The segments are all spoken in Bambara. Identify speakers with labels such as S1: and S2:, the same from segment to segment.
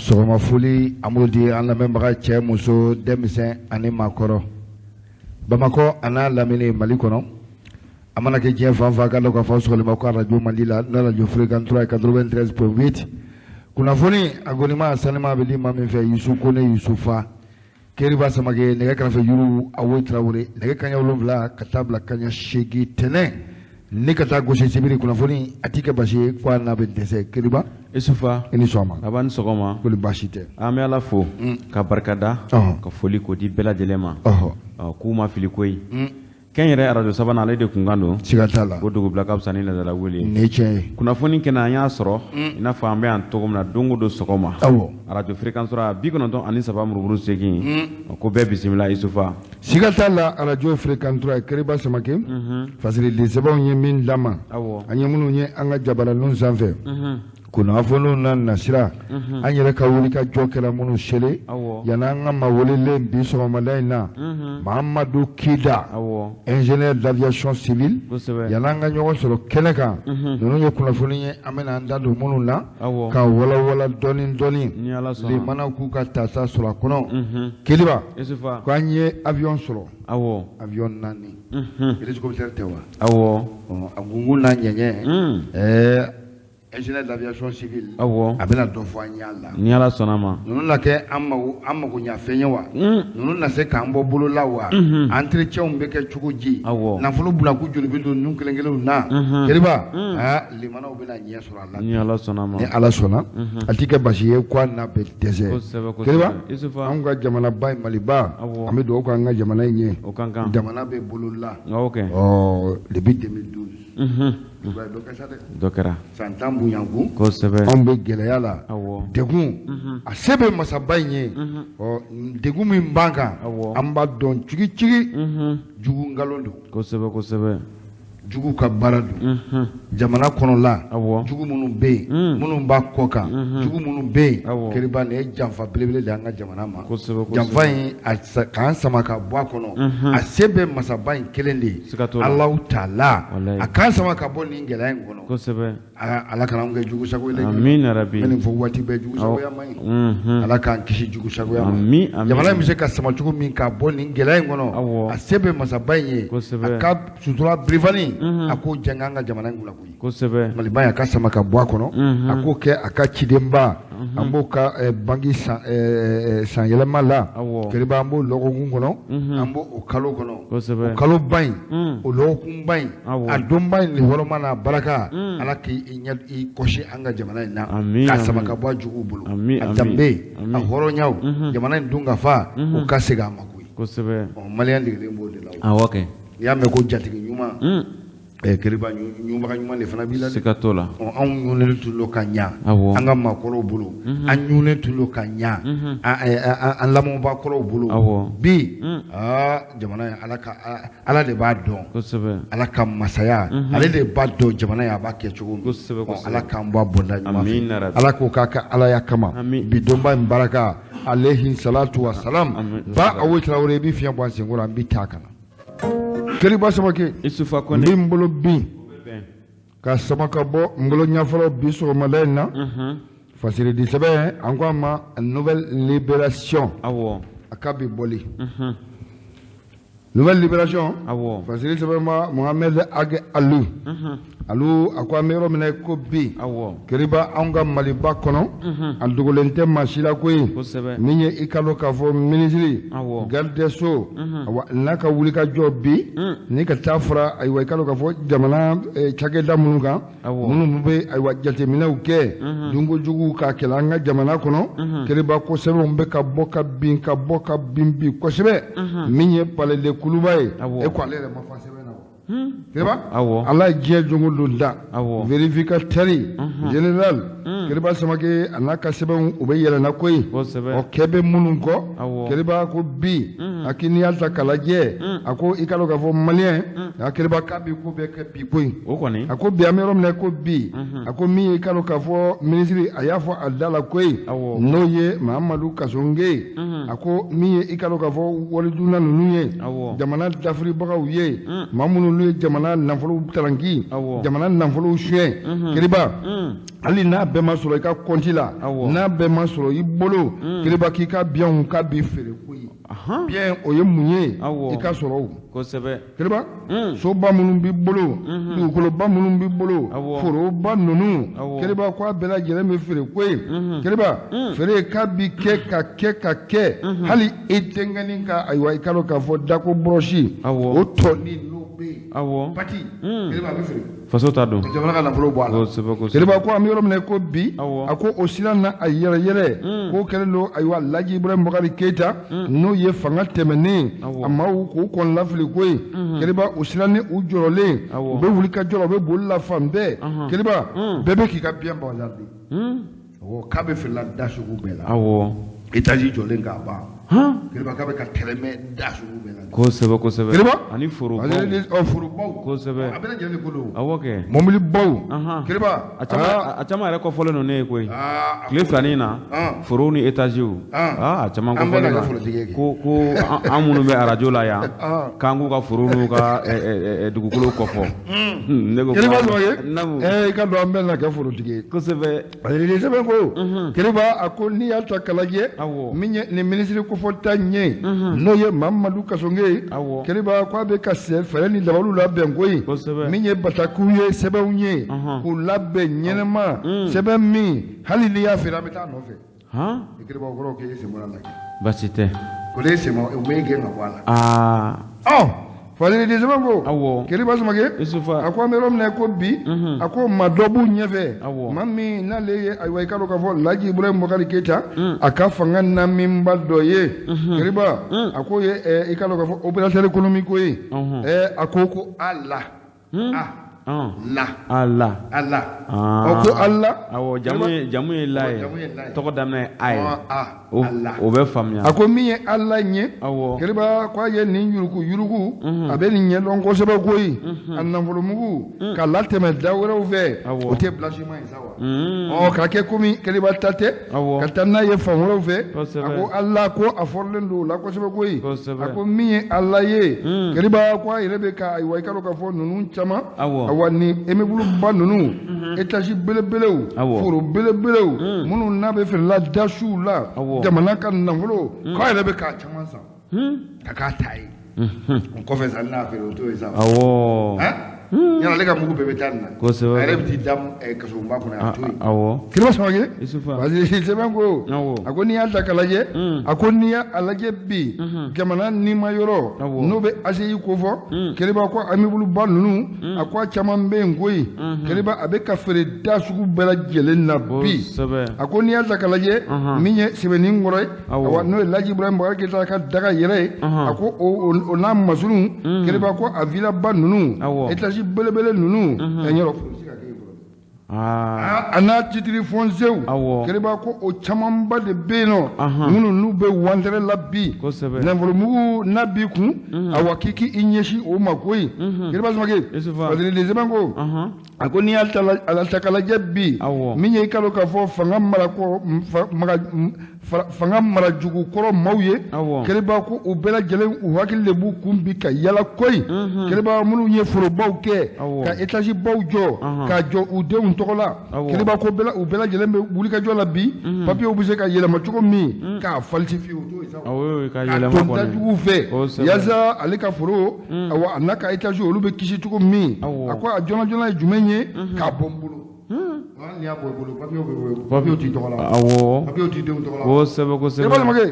S1: Sɔgɔma foli an b'o di an lamɛnbaga cɛ, muso, denmisɛn ani maakɔrɔ, Bamakɔ a n'a lamini, Mali kɔnɔ, a mana kɛ diɲɛ fan fan, ka dɔn k'a fɔ sɔgɔma ko arajo Mandi la, n'o arajo Fréquence 3 93.8. Kunnafoni a gɔnima sanima bɛ di maa min fɛ, Yusu Kone, Yusufa Keriba Samake, nɛgɛ kɛrɛfɛ juru Awo Tarawele, nɛgɛ kaɲa 7 ka taa bila kaɲa 8 tɛnɛn ne ka taa gosi sibiri, kunnafoni a ti kɛ basi ye ko a n'a bɛ dɛsɛ. Keriba.
S2: Isufa.
S1: I ni sɔgɔma.
S2: A ni sɔgɔma.
S1: Ko baasi tɛ?
S2: An bɛ Ala fo ka barikada, ka foli ko di bɛɛ lajɛlen ma, k'u ma fili koyi. Kɛn yɛrɛ arajo sabanan, ale de kunkan don.
S1: Siga t'a la.
S2: Ko dugubila ka fisa ni ladala wele.
S1: Nin ye tiɲɛ ye.
S2: Kunnafoni kɛnɛ, an y'a sɔrɔ i n'a fɔ an bɛ yan cogo min na don o don sɔgɔma, arajo Fréquence 3 93 murumuru 8, ko bɛɛ bisimila, Isufa.
S1: Siga t'a la, arajo Fréquence 3, Keriba Samake, fasirili sɛbɛnw ye min d'an ma, an ye minnu ye an ka jabaraninw sanfɛ, kunnafoniw na nasira, an yɛrɛ ka wuli ka jɔ kɛra minnu sele yan'an ka maa welelen bi sɔgɔmada in na, Mahamadu Kida, ingénieur d'aviation civile, yan'an ka ɲɔgɔn sɔrɔ kɛnɛ kan. Ninnu ye kunnafoni ye an bɛna an da don minnu na ka walawala dɔɔni dɔɔni, limanaw k'u ka tata sɔrɔ a kɔnɔ. Keliba, ko an ye avion sɔrɔ, avion 4, hélicoptère tɛ wa? A gungun n'a ɲɛɲɛ, ɛɛ ingénieur d'aviation civile, a bɛna dɔ fɔ an y'a la.
S2: Ni Ala sɔnna ma.
S1: Ninnu na kɛ an mago, an mago ɲa fɛn ye wa? Ninnu na se k'an bɔ bolo la wa? Entretien bɛ kɛ cogo di? Nafolo bunakun joli bɛ don ninnu kelen kelenw na? Keriba, aa, limanaw bɛna ɲɛ sɔrɔ a la.
S2: Ni Ala sɔnna ma.
S1: Ni Ala sɔnna, a ti kɛ basi ye ko a n'a bɛ dɛsɛ. Keriba, anw ka jamanaba in, Maliba, an bɛ dugawu k'an ka jamana in ye.
S2: O ka kan.
S1: Jamana bɛ bolo la. Ɔ, depuis 2012,
S2: dɔ kɛra.
S1: San 10 bonyankun.
S2: Kosɛbɛ.
S1: Anw bɛ gɛlɛya la, degun a se bɛ masaba in ye. Ɔ, degun min b'an kan, an b'a dɔn cigicigi, jugu nkalon don.
S2: Kosɛbɛ kosɛbɛ.
S1: Jugu ka baara don jamana kɔnɔla, jugu minnu bɛ yen, minnu b'a kɔ kan, jugu minnu bɛ yen. Keriba, nin ye janfa belebele de an ka jamana ma. Janfa in, k'an sama ka bɔ a kɔnɔ, a se bɛ masaba in kelen de ye, Alahu taala, a k'an sama ka bɔ nin gɛlɛya in kɔnɔ. Ala kana anw kɛ jugu sago ye.
S2: Amina rabi.
S1: N bɛ nin fɔ waati bɛɛ, jugu sagoya man ɲi. Ala k'an kisi jugu sagoya ma. Jamana in bɛ se ka sama cogo min ka bɔ nin gɛlɛya in kɔnɔ, a se bɛ masaba in ye. A ka sutura birifani, a k'o jɛngɛ an ka jamana in kunna koyi. Maliba in, a ka sama ka bɔ a kɔnɔ, a k'o kɛ a ka cidenba. An b'o ka bange san yɛlɛma la, Keriba, an b'o lɔgɔkun kɔnɔ, an b'o o kalo kɔnɔ, o kaloba in, o lɔgɔkunba in, a donba in hɔrɔma n'a baraka, Ala k'i ɲɛ i kɔsi an ka jamana in na, k'a sama ka bɔ a juguw bolo. A danbe, a hɔrɔnyaw, jamana in dunkafa, o ka segin a ma koyi. Maliyɛn degelen b'o de la. N'i y'a mɛn ko jatigi ɲuman, Keriba, ɲubaga ɲuman de fana b'i la.
S2: Siga t'o la.
S1: Anw ɲunnen tun don ka ɲa an ka maakɔrɔw bolo, an ɲunnen tun don ka ɲa an lamɔbaa kɔrɔw bolo. Bi aa, jamana in, Ala ka, Ala de b'a dɔn. Ala ka masaya, ale de b'a dɔn jamana in a b'a kɛ cogo min. Ala k'an bɔ a bɔda ɲuman fɛ. Ala k'o k'a ka Alaya kama, bi donba in baraka, alehi salatu wa salam. Ba Awo Tarawele, i bɛ fiɲɛ bɔ an senkɔrɔ, an bɛ taa ka na. Keriba Samake.
S2: Isufa Kone.
S1: N bɛ n bolo bin ka sama ka bɔ n bolo ɲɛfɔlɔ bi sɔgɔmada in na. Fasiridi sɛbɛn, an ko a ma Nouvelle Libération. A ka bi bɔli Nouvelle Libération, fasiri sɛbɛn ma Mohamed Ag Alou. Alou a ko an bɛ yɔrɔ min na ko bi, Keriba, anw ka Maliba kɔnɔ, a dogolen tɛ maa si la koyi. Min ye i ka dɔn k'a fɔ minisiri garde des sceaux n'a ka wulikajɔ bi ni ka taa fara, ayiwa, i ka dɔn k'a fɔ jamana cakɛda minnu kan, minnu bɛ, ayiwa, jateminɛw kɛ dunkojugu ka kɛlɛ an ka jamana kɔnɔ. Keriba, ko sɛbɛnw bɛ ka bɔ ka bin, ka bɔ ka bin bi kosɛbɛ. Min ye palais de Kuluba ye, e ko ale yɛrɛ ma fa sɛbɛn na wa? Keriba, Ala ye diɲɛ don o don da, vérificateur général Keriba Samake, a n'a ka sɛbɛnw, u bɛ yɛlɛnna koyi. Ɔ, kɛ bɛ minnu kɔ, Keriba ko bi a k'i n'i y'a ta k'a lajɛ, a ko i ka dɔn k'a fɔ maliyɛn a Keriba k'a bɛ ko bɛɛ kɛ bi koyi. A ko bi an bɛ yɔrɔ min na ko bi, a ko min ye i ka dɔn k'a fɔ minisiri, a y'a fɔ a da la koyi, n'o ye Mahamadu Kasɔnge. A ko min ye i ka dɔn k'a fɔ walidunna ninnu ye, jamana dafiribagaw ye, maa minnu n'u ye jamana nafolo taranki, jamana nafolo suɲɛ, Kiriba, hali n'a bɛɛ ma sɔrɔ i ka kɔnti la, n'a bɛɛ ma sɔrɔ i bolo, Kiriba, k'i ka biens k'a bi feere koyi. Bien, o ye mun ye? I ka sɔrɔ.
S2: Kosɛbɛ.
S1: Kiriba, soba minnu b'i bolo, dugukoloba minnu b'i bolo, foroba ninnu, Kiriba, ko a bɛɛ lajɛlen bɛ feere koyi. Kiriba, feere k'a bi kɛ ka kɛ ka kɛ, hali i denkɛnin ka, ayiwa, i ka dɔn k'a fɔ dako bɔrɔsi, o tɔ ni n'o bɛ yen, pati, Kiriba, a bɛ feere.
S2: Faso ta don.
S1: Jamana ka nafolo bɔ a la.
S2: Kosɛbɛ, kosɛbɛ.
S1: Kiriba ko an bɛ yɔrɔ min na ko bi, a ko o sira na a yɛrɛ yɛrɛ k'o kɛlen don, ayiwa, Laji Ibrahim Bubakari Keyita, n'o ye fanga tɛmɛnen, a maaw k'u kɔni lafili koyi. Kiriba, o sira ni u jɔrɔlen, u bɛ wuli ka jɔ la, u bɛ boli la fan bɛɛ. Kiriba, bɛɛ bɛ k'i ka bien bazarder. Awɔ, k'a bɛ feerela da sugu bɛɛ la. Étage jɔlen k'a ban, Kiriba, k'a bɛ ka tɛrɛmɛ da sugu bɛɛ la.
S2: Kosɛbɛ, kosɛbɛ.
S1: Kiriba,
S2: ani forobaw.
S1: Forobaw.
S2: Kosɛbɛ.
S1: A bɛɛ lajɛlen ko don.
S2: Awɔ kɛ.
S1: Mɔbilibaw, Kiriba.
S2: A caman, a caman yɛrɛ kɔfɔlen don ne ye koyi. Tile filanin na, forow ni étages, a caman kɔfɔlen na ko an minnu bɛ arajo la yan, k'an k'u ka foro n'u ka dugukolo kɔfɔ. Ne ko
S1: Kiriba Samake, i ka dɔn an bɛɛ na kɛ forotigi ye.
S2: Kosɛbɛ.
S1: Parce sɛbɛn ko, Kiriba, a ko n'i y'a ta k'a lajɛ, min ye nin minisiri kofɔta ɲɛ, n'o ye Mamadu Kasɔnge ye, Kiriba, ko a bɛ ka fɛɛrɛ ni dabaliw labɛn koyi. Min ye batakiw ye, sɛbɛnw ye, k'u labɛn ɲɛnɛma, sɛbɛn min hali n'i y'a feere, an bɛ taa nɔfɛ. Kiriba, o kɔrɔ k'e sen bɔra a la kɛ.
S2: Baasi tɛ.
S1: Ko ne sen u bɛ gɛn ka bɔ a la. Ɔ, Fadili sɛbɛn ko, Kiriba Samake, a ko an bɛ yɔrɔ min na ko bi, a ko maa dɔ b'u ɲɛfɛ, maa min n'ale ye, ayiwa, i ka dɔn k'a fɔ Laji Ibrahim Bubakari Keyita, a ka fanga namiba dɔ ye. Kiriba, a ko ye i ka dɔn k'a fɔ opérateur économique ye. A ko ala a la
S2: ala
S1: ala ɔ, ko ala.
S2: Awɔ, jamu ye la ye, tɔgɔ daminɛ ye a ye. O bɛ faamuya.
S1: A ko min ye ala ɲɛ, Kiriba, ko a ye nin yuruku yuruku, a bɛ nin ɲɛdɔn kosɛbɛ koyi. A nafolomugu ka latɛmɛ da wɛrɛw fɛ, o tɛ blanchiment ye sa wa? Ɔ, k'a kɛ komi Kiriba ta tɛ, ka taa n'a ye fan wɛrɛw fɛ. A ko ala, ko a fɔrilen don o la kosɛbɛ koyi. A ko min ye ala ye, Kiriba, ko a yɛrɛ bɛ ka, ayiwa, i ka dɔn k'a fɔ ninnu caman, awa, ni immeuble ba ninnu, étage belebelew, foro belebelew minnu n'a bɛ feerela dasiw la, jamana ka nafolo, k'a yɛrɛ bɛ k'a caman san ka k'a ta ye. O kɔfɛ sa, n'a feere, o t'o ye sa. Yala ale ka mugu bɛɛ bɛ taa nin na. A yɛrɛ bɛ t'i da kasobonba kɔnɔ, a to yen. Kiriba Samake, parce que sɛbɛn ko, a ko n'i y'a ta k'a lajɛ, a ko n'i y'a lajɛ bi, jamana nima yɔrɔ n'o bɛ ACI kofɔ, Kiriba, ko immeuble ba ninnu, a ko a caman bɛ yen koyi. Kiriba, a bɛ ka feere da sugu bɛɛ lajɛlen na bi. A ko n'i y'a ta k'a lajɛ, min ye sɛbɛnni kɔrɔ ye, awa, n'o ye Laji Ibrahim Bubakari Keyita ka daga yɛrɛ ye, a ko o n'a masurun, Kiriba, ko a villa ba ninnu, étage belebele ninnu, ɛ ɲɛrɔ foyi tɛ se ka kɛ yen fɔlɔ. A n'a titre foncier, Kiriba, ko o camanba de bɛ yen nɔ, minnu n'u bɛ wantɛrɛ la bi. Nafolomugu n'a b'i kun, awa, k'i k'i ɲɛsin o ma koyi. Kiriba Samake, parce que sɛbɛn ko, a ko n'i y'a ta k'a lajɛ bi, min ye i ka dɔn k'a fɔ fanga marakɔ fanga marajugu kɔrɔ maaw ye, Kiriba, ko u bɛɛ lajɛlen, u hakili de b'u kun bi ka yala koyi. Kiriba, minnu ye forobaw kɛ, ka étage baw jɔ, k'a jɔ u denw tɔgɔ la, Kiriba, ko u bɛɛ lajɛlen bɛ wulikajɔ la bi, papiyew bɛ se ka yɛlɛma cogo min k'a falsifier, o t'o ye sa,
S2: k'a
S1: ton dajuguw fɛ, yaasa ale ka foro, awa, a n'a ka étage, olu bɛ kisi cogo min. A ko a joona joona ye jumɛn ye? K'a bɔ n bolo. Hali n'i y'a bɔ i bolo, papiyew bɛ bɔ, papiyew t'i tɔgɔ la, papiyew t'i denw tɔgɔ la.
S2: Kosɛbɛ, kosɛbɛ.
S1: I balimakɛ,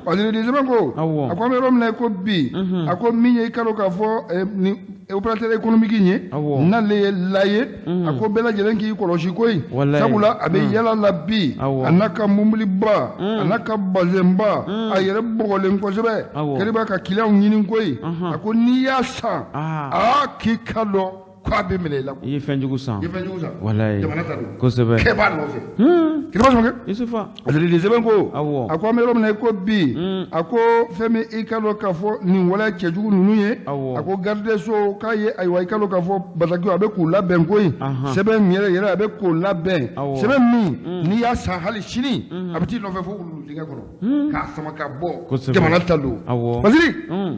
S1: Waziri sɛbɛn ko, a ko an bɛ yɔrɔ min na i ko bi, a ko min ye i ka dɔn k'a fɔ ni opérateur économique ye, n'ale ye la ye, a ko bɛɛ lajɛlen k'i kɔlɔsi koyi. Sabula a bɛ yala la bi, a n'a ka mobiliba, a n'a ka bazɛnba, a yɛrɛ bɔgɔlen kosɛbɛ. Kiriba, ka client ɲini koyi. A ko n'i y'a san, aa, k'i ka dɔn. K'a bɛ minɛ i la.
S2: I ye fɛn jugu san.
S1: I ye fɛn jugu san.
S2: Walayi.
S1: Jamana ta don.
S2: Kosɛbɛ.
S1: Kɛ b'a nɔfɛ. Kiriba Samake.
S2: Isufa.
S1: Aziridi sɛbɛn ko.
S2: Awɔ.
S1: A ko an bɛ yɔrɔ min na i ko bi. A ko fɛn min i ka dɔn k'a fɔ nin waleya cɛjugu ninnu ye.
S2: Awɔ.
S1: A ko garde des sceaux k'a ye ayiwa i ka dɔn k'a fɔ bataki a bɛ k'u labɛn koyi. Sɛbɛn min yɛrɛ yɛrɛ a bɛ k'o labɛn.
S2: Awɔ.
S1: Sɛbɛn min n'i y'a san hali sini. A bɛ t'i nɔfɛ fo wulu dingɛ kɔnɔ. K'a sama ka bɔ.
S2: Kosɛbɛ.
S1: Jamana ta don.
S2: Awɔ.
S1: Basiri.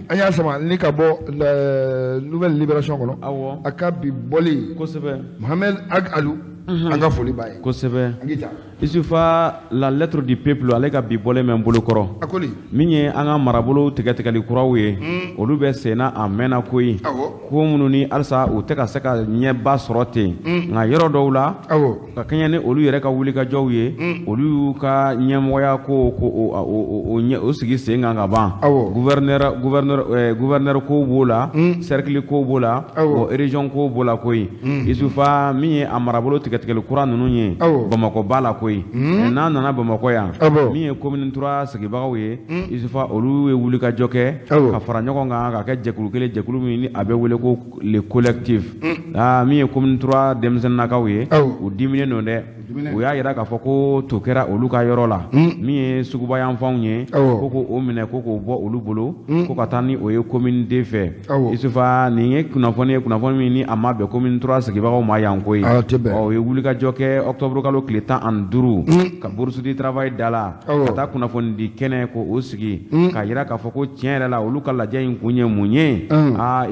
S1: An y'a sama ni ka bɔ Nouvelle Libération kɔnɔ.
S2: Awɔ.
S1: A ka bi bɔli.
S2: Kosɛbɛ.
S1: Mohamed Ag Alou. An ka foli b'a ye.
S2: Kosɛbɛ.
S1: An k'i ta.
S2: Isufa, la lettre du peuple, ale ka bi bɔlen bɛ n bolo kɔrɔ.
S1: A ko ni.
S2: Min ye an ka marabolo tigɛtigɛli kuraw ye, olu bɛ senna a mɛnna koyi.
S1: Awɔ.
S2: Ko minnu ni halisa u tɛ ka se ka ɲɛba sɔrɔ ten, nka yɔrɔ dɔw la,
S1: Awɔ.
S2: ka kɛɲɛ ni olu yɛrɛ ka wulikajɔw ye, olu y'u ka ɲɛmɔgɔya ko o sigi sen kan ka ban.
S1: Awɔ.
S2: Gouverneur kow b'o la, cercle kow b'o la,
S1: Awɔ.
S2: Région kow b'o la koyi. Isufa, min ye a marabolo tigɛtigɛli kura ninnu ye,
S1: Awɔ.
S2: Bamakɔ ba la koyi. N'a nana Bamakɔ yan,
S1: Awɔ.
S2: min ye commune 3 sigibagaw ye, Isufa, olu ye wulikajɔ kɛ
S1: Awɔ.
S2: ka fara ɲɔgɔn kan ka kɛ jɛkulu kelen, jɛkulu min ni a bɛ wele ko le collectif. Min ye commune 3 denmisɛnninnakaw ye,
S1: Awɔ.
S2: u diminen don dɛ.
S1: Diminen.
S2: U y'a yira k'a fɔ ko to kɛra olu ka yɔrɔ la, min ye sugubayanfanw ye,
S1: Awɔ.
S2: ko k'o minɛ, ko k'o bɔ olu bolo, ko ka taa ni o ye commune 2 fɛ.
S1: Awɔ.
S2: Isufa, nin ye kunnafoni ye, kunnafoni min ni a ma bɛn commune 3 sigibagaw ma yan koyi.
S1: A tɛ bɛn.
S2: Ɔ, u ye wulikajɔ kɛ octobre kalo tile 15 ka bourse du travail da la,
S1: Awɔ.
S2: ka taa kunnafoni di kɛnɛ ko o sigi, ka yira k'a fɔ ko tiɲɛ yɛrɛ la olu ka lajɛ in kun ye mun ye.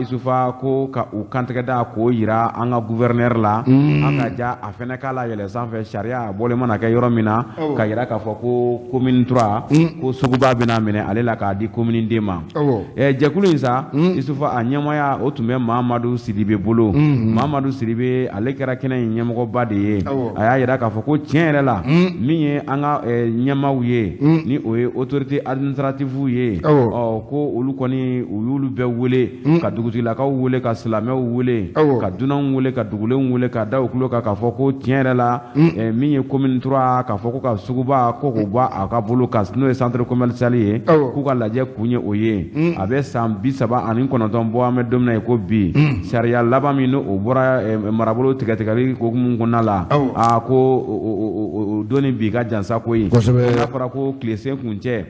S2: Isufa, ko ka u kantigɛ da k'o yira an ka gouverneur la, an ka ja a fɛnɛ k'a la yɛlɛ sanfɛ, sariya a bɔlen mana kɛ yɔrɔ min na,
S1: Awɔ.
S2: ka yira k'a fɔ ko commune 3 ko suguba bɛna minɛ ale la k'a di commune 2 ma.
S1: Awɔ.
S2: Jɛkulu in sa, Isufa, a ɲɛmɔgɔya o tun bɛ Mahamadu Sidibe bolo. Mahamadu Sidibe, ale kɛra kɛnɛ in ɲɛmɔgɔba de ye.
S1: Awɔ.
S2: A y'a yira k'a fɔ ko tiɲɛ yɛrɛ la, min ye an ka ɲɛmaaw ye, ni o ye autorité administrative ye,
S1: Awɔ.
S2: ɔ, ko olu kɔni u y'olu bɛɛ wele, ka dugutigilakaw wele, ka silamɛw wele,
S1: Awɔ.
S2: ka dunanw wele, ka dugulenw wele, ka da u tulo kan k'a fɔ ko tiɲɛ yɛrɛ la, min ye commune 3, k'a fɔ ko ka suguba ko k'o bɔ a ka bolo kan, n'o ye centre commercial ye,
S1: Awɔ.
S2: k'u ka lajɛ kun ye o ye. A bɛ san 39 bɔ, an bɛ don min na i ko bi, sariya laban min n'o bɔra marabolo tigɛtigɛli hokumu kɔnɔna la,
S1: Awɔ.
S2: aa, ko o don ni bi ka jansa koyi.
S1: Kosɛbɛ.
S2: N'a fɔra ko tile sen kun cɛ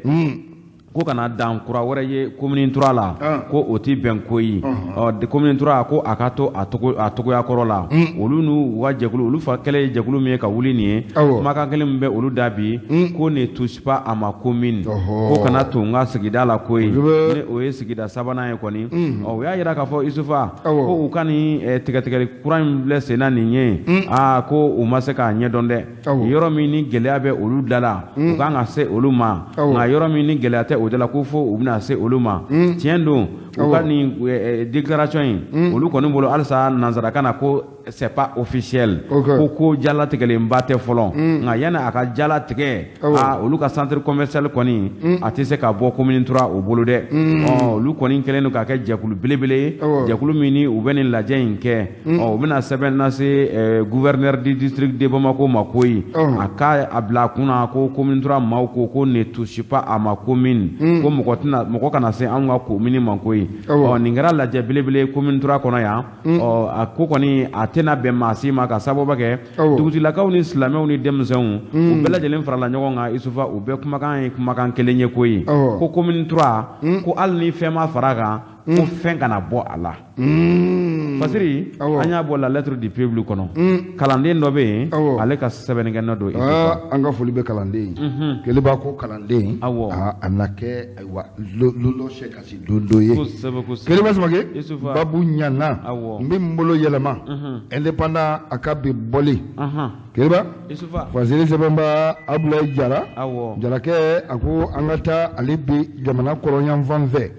S2: ko kana dan kura wɛrɛ ye commune 3 la, ko o ti bɛn koyi. Ɔ, commune 3, ko a ka to a togo a togoya kɔrɔ la. Olu n'u ka jɛkulu, olu fa kɛlɛ ye jɛkulu min ye ka wuli nin ye,
S1: Awɔ.
S2: kumakan kelen min bɛ olu da bi, ko ne touche pas à ma commune,
S1: Ɔhɔ.
S2: ko kana to n ka sigida la koyi.
S1: Kosɛbɛ.
S2: Ni o ye sigida sabanan ye kɔni. Ɔ, u y'a yira k'a fɔ, Isufa,
S1: Awɔ.
S2: ko u ka nin tigɛtigɛli kura in filɛ sen na nin ye, aa, ko u ma se k'a ɲɛdɔn dɛ.
S1: Awɔ.
S2: Yɔrɔ min ni gɛlɛya bɛ olu da la, u kan ka se olu ma,
S1: Awɔ.
S2: nka yɔrɔ min ni gɛlɛya tɛ o da la, ko fo u bɛna se olu ma. Tiɲɛ don, u ka
S1: Awɔ.
S2: nin déclaration in, olu kɔni bolo halisa nanzarakan na ko c'est pas officiel,
S1: Ok.
S2: ko jalatigɛlenba tɛ fɔlɔ, nka yanni a ka jalatigɛ,
S1: Awɔ.
S2: aa, olu ka centre commercial kɔni a tɛ se ka bɔ commune 3 o bolo dɛ. Ɔ, olu kɔni kɛlen don k'a kɛ jɛkulu belebele ye,
S1: Awɔ.
S2: jɛkulu min ni u bɛ nin lajɛ in kɛ. Ɔ, u bɛna sɛbɛn lase gouverneur du district de Bamako ma koyi.
S1: Ɔhɔn.
S2: A ka a bila a kun na ko commune 3 maaw ko ne touche pas à ma commune, ko mɔgɔ tɛna mɔgɔ kana se anw ka commune ma koyi.
S1: Awɔ.
S2: Ɔ, nin kɛra lajɛ belebele ye commune 3 kɔnɔ yan. Ɔ, a ko kɔni a tɛna bɛn maa si ma, ka sababu kɛ
S1: Awɔ.
S2: dugutigilakaw ni silamɛw ni denmisɛnw, u bɛɛ lajɛlen farala ɲɔgɔn kan. Isufa, u bɛɛ kumakan ye kumakan kelen ye koyi,
S1: Awɔ.
S2: ko commune 3, ko hali ni fɛn ma fara a kan, ko fɛn kana bɔ a la. Fasiri,
S1: Awɔ.
S2: an y'a bɔ la lettre du peuple kɔnɔ, kalanden dɔ bɛ yen,
S1: Awɔ.
S2: ale ka sɛbɛnnikɛ nɔ don, Isufa.
S1: An ka foli bɛ kalanden ye. Keliba ko kalanden.
S2: Awɔ.
S1: Aa, a na kɛ ayiwa lolo sɛ kasi don dɔ ye.
S2: Kosɛbɛ, kosɛbɛ.
S1: Keliba Samake.
S2: Isufa.
S1: Babu ɲana.
S2: Awɔ.
S1: N bɛ n bolo yɛlɛma. Indépendant a ka bi bɔli. Keliba.
S2: Isufa.
S1: Fasiri sɛbɛnba Abulayi Jara.
S2: Awɔ.
S1: Jarakɛ a ko an ka taa ale bi jamana kɔrɔnyanfan fɛ.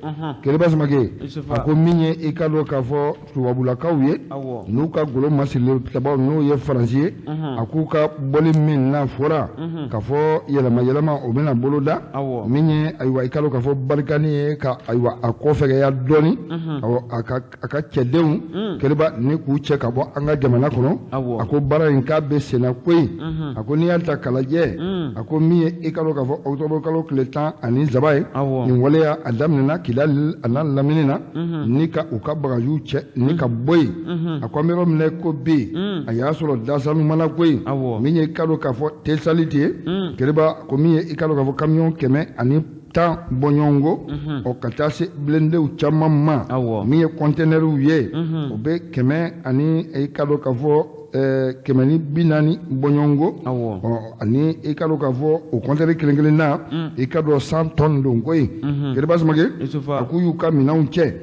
S1: Keliba Samake.
S2: Isufa.
S1: A ko min ye i ka dɔn k'a fɔ tubabulakaw ye,
S2: Awɔ.
S1: n'u ka golo masirilen tabaw n'o ye Faransi ye, a k'u ka bɔli min n'a fɔra k'a fɔ yɛlɛma yɛlɛma o bɛna bolo da,
S2: Awɔ.
S1: min ye ayiwa i ka dɔn k'a fɔ barikani ye ka ayiwa a kɔ fɛgɛya dɔɔni, awɔ, a ka cɛdenw, Keliba, ni k'u cɛ ka bɔ an ka jamana kɔnɔ.
S2: Awɔ.
S1: A ko baara in k'a bɛ senna koyi. A ko n'i y'a ta k'a lajɛ, a ko min ye i ka dɔn k'a fɔ octobre kalo tile 13 ye,
S2: Awɔ.
S1: nin waleya a daminɛna Kidali a n'a lamini na, ni ka u ka bagajiw cɛ ni ka bɔ yen a ko an bɛ yɔrɔ min na ko bi a y'a sɔrɔ dasanumana ko yen min ye i ka dɔn k'a fɔ Tesaliti ye Keriba ko min ye i ka dɔn k'a fɔ kamiyɔn 110 bɔɲɔgɔnko ɔ ka taa se bilendenw caman ma min ye kɔntɛnɛriw ye o bɛ 100 ani i ka dɔn k'a fɔ 140 bɔɲɔgɔnko ani i ka dɔn k'a fɔ o kɔntɛnɛri kelen kelen na i ka dɔn 100 tɔn don ko yen Keriba Samake a k'u y'u ka minɛnw cɛ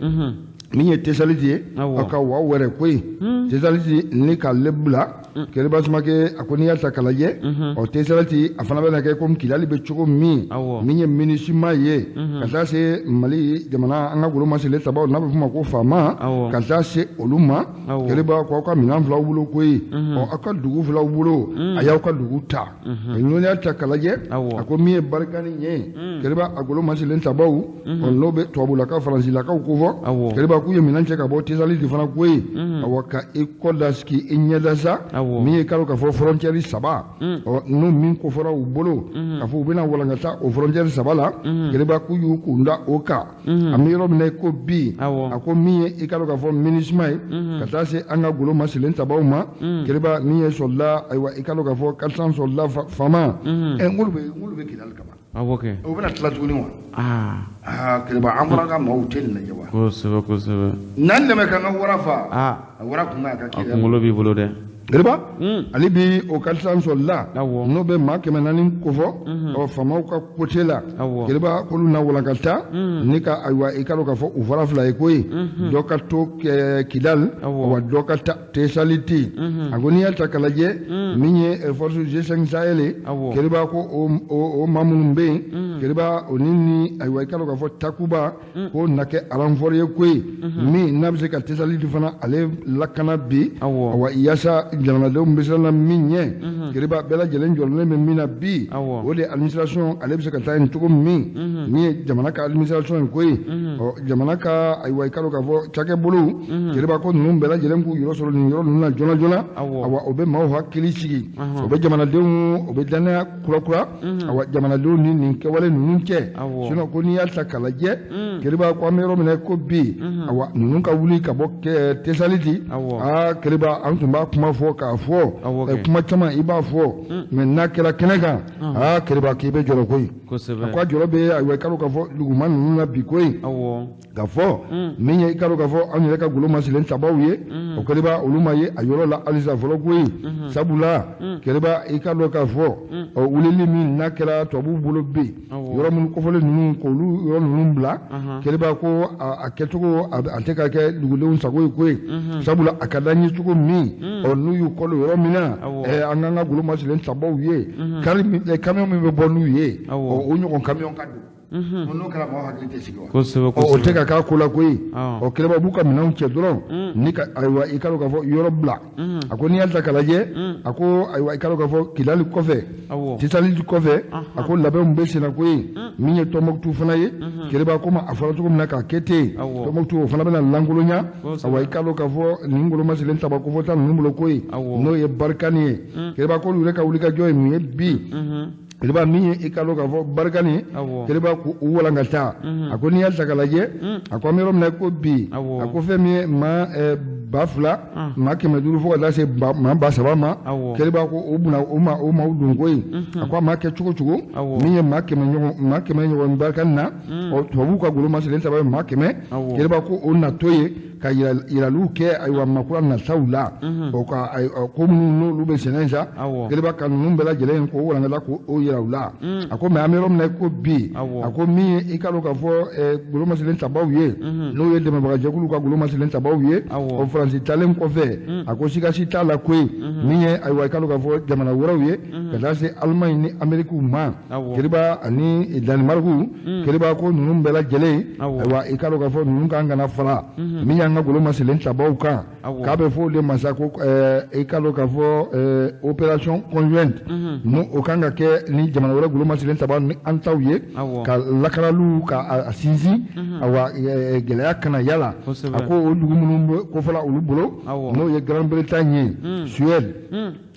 S1: min ye Tesaliti ye a ka wa wɛrɛ ko yen Tesaliti ni k'ale bila Keriba Samake a ko n'i y'a ta k'a lajɛ ɔ Tesaliti a fana bɛna kɛ komi Kidali bɛ cogo min min ye MINUSMA ye ka taa se Mali jamana an ka golomasile tabaw n'a bɛ f'o ma ko FAMa ka taa se olu ma Keriba ko aw ka minɛn filaw bolo ko yen ɔ aw ka dugu filaw bolo a y'aw ka dugu ta n'o y'a ta k'a lajɛ a ko min ye Barikani ye Keriba a golomasile tabaw ɔ n'o bɛ tubabulakaw faransilakaw ko fɔ Keriba k'u ye minɛn cɛ ka bɔ Tesaliti fana ko yen awa ka i kɔ da k'i ɲɛ da sa min ye kalo k'a fɔ frontière 3 ɔ n'o min ko fɔra u bolo k'a fɔ u bɛna walankata o frontière 3 la Keriba k'u y'u kun da o kan an bɛ yɔrɔ min na ko bi a ko min ye i ka dɔn k'a fɔ MINUSMA ye ka taa se an ka golomasile tabaw ma Keriba min ye soldat ayiwa i ka dɔn k'a fɔ 400 soldat FAMa ɛ n k'olu bɛ Kidali kama
S2: awɔ kɛ
S1: o bɛna tila tuguni wa aa Keriba an fana ka maaw tɛ nin lajɛ wa
S2: kosɛbɛ kosɛbɛ
S1: n'an dɛmɛ k'an ka wara fa a wara kun a ka
S2: kɛ a kunkolo b'i bolo dɛ
S1: Keriba ale bi o 400 soldat n'o bɛ maa 400 kofɔ ɔ faamaw ka côté la Keriba k'olu na walankata ni ka ayiwa i ka dɔn k'a fɔ u fara fila ye ko ye dɔ ka to Kidali wa dɔ ka taa Tesaliti a ko n'i y'a ta k'a lajɛ min ye force G5 Sahel ye Keriba ko o maa minnu bɛ yen Keriba o ni ayiwa i ka dɔn k'a fɔ Takuba k'o na kɛ renfort ye ko ye min n'a bɛ se ka Tesaliti fana ale lakana bi awa yaasa jamanadenw bɛ siran na min ɲɛ Keriba bɛɛ lajɛlen jɔlen bɛ min na bi o de administration ale bɛ se ka taa yen cogo min min ye jamana ka administration ye ko ye ɔ jamana ka ayiwa i ka dɔn k'a fɔ cakɛbolow Keriba ko ninnu bɛɛ lajɛlen k'u yɔrɔ sɔrɔ nin yɔrɔ ninnu na joona joona awa o bɛ maaw hakili sigi o bɛ jamanadenw o bɛ danaya kurakura awa jamanadenw ni nin kɛwale ninnu cɛ sinon ko n'i y'a ta k'a lajɛ Keriba ko an bɛ yɔrɔ min na ko bi awa ninnu ka wuli ka bɔ Tesaliti aa Keriba an tun b'a kuma fɔ k'a fɔ kuma caman i b'a fɔ mais n'a kɛra kɛnɛ kan aa Keriba k'i bɛ jɔrɔ koyi a ko a jɔrɔ bɛ ayiwa i ka dɔn k'a fɔ duguma ninnu na bi koyi k'a fɔ min ye i ka dɔn k'a fɔ anw yɛrɛ ka golomasile tabaw ye o Keriba olu ma ye a yɔrɔ la halisa fɔlɔ koyi sabula Keriba i ka dɔn k'a fɔ ɔ wulili min n'a kɛra tubabuw bolo bi yɔrɔ minnu kofɔlen ninnu k'olu yɔrɔ ninnu bila Keriba ko a kɛcogo a tɛ ka kɛ dugudenw sago ye koyi sabula a ka d'an ye cogo min ɔ n'u y'u kɔ don yɔrɔ min na an k'an ka golomasile tabaw ye kari kamiyon min bɛ bɔ n'u ye ɔ o ɲɔgɔn kamiyon ka don n'o kɛra maaw hakili tɛ sigi wa
S2: kosɛbɛ
S1: o tɛ ka k'a ko la koyi ɔ Keriba b'u ka minɛnw cɛ dɔrɔn ni ka ayiwa i ka dɔn k'a fɔ yɔrɔ bila a ko n'i y'a ta k'a lajɛ a ko ayiwa i ka dɔn k'a fɔ Kidali kɔfɛ Tesaliti kɔfɛ a ko labɛnw bɛ senna koyi min ye Tɔnbɔkutu fana ye Keriba komi a fɔra cogo min na k'a kɛ ten Tɔnbɔkutu o fana bɛna lankolonya ayiwa i ka dɔn k'a fɔ nin golomasile taba kofɔta ninnu bolo koyi n'o ye Barikani ye Keriba k'olu yɛrɛ ka wulikajɔ ye mun ye bi Keriba min ye i ka dɔn k'a fɔ Barikani Keriba k'u walankata a ko n'i y'a ta k'a lajɛ a ko an bɛ yɔrɔ min na ko bi a ko fɛn min ye maa 2000 maa 500 fo ka taa se maa 3000 ma Keriba ko o buna o ma o maaw don koyi a ko a ma kɛ cogo cogo min ye maa 100 ɲɔgɔn Barikani na ɔ tubabuw ka golomasile saba ye maa 100 Keriba ko o natɔ ye ka yiraliw kɛ ayiwa makura nataw la o ka ko minnu n'olu bɛ sɛnɛ sa Keriba ka ninnu bɛɛ lajɛlen k'o walankata k'o yira u la a ko mais an bɛ yɔrɔ min na ko bi a ko min ye i ka dɔn k'a fɔ golomasile tabaw ye n'o ye dɛmɛbagajɛkulu ka golomasile tabaw ye o Faransi talen kɔfɛ a ko siga si t'a la koyi min ye ayiwa i ka dɔn k'a fɔ jamana wɛrɛw ye ka taa se Allemagne ni Amérique ma Keriba ani Danemark Keriba ko ninnu bɛɛ lajɛlen ayiwa i ka dɔn k'a fɔ ninnu kan ka na fara min y'an ka golomasile tabaw kan k'a bɛ fɔ o de ma sa ko i ka dɔn k'a fɔ opération conjointe n'o o kan ka kɛ ni jamana wɛrɛ golomasile tabaw ni an taw ye ka lakanaliw ka a sinsin ayiwa gɛlɛya kana yala a ko o dugu minnu kofɔla olu bolo n'o ye Grande-Bretagne ye Suède.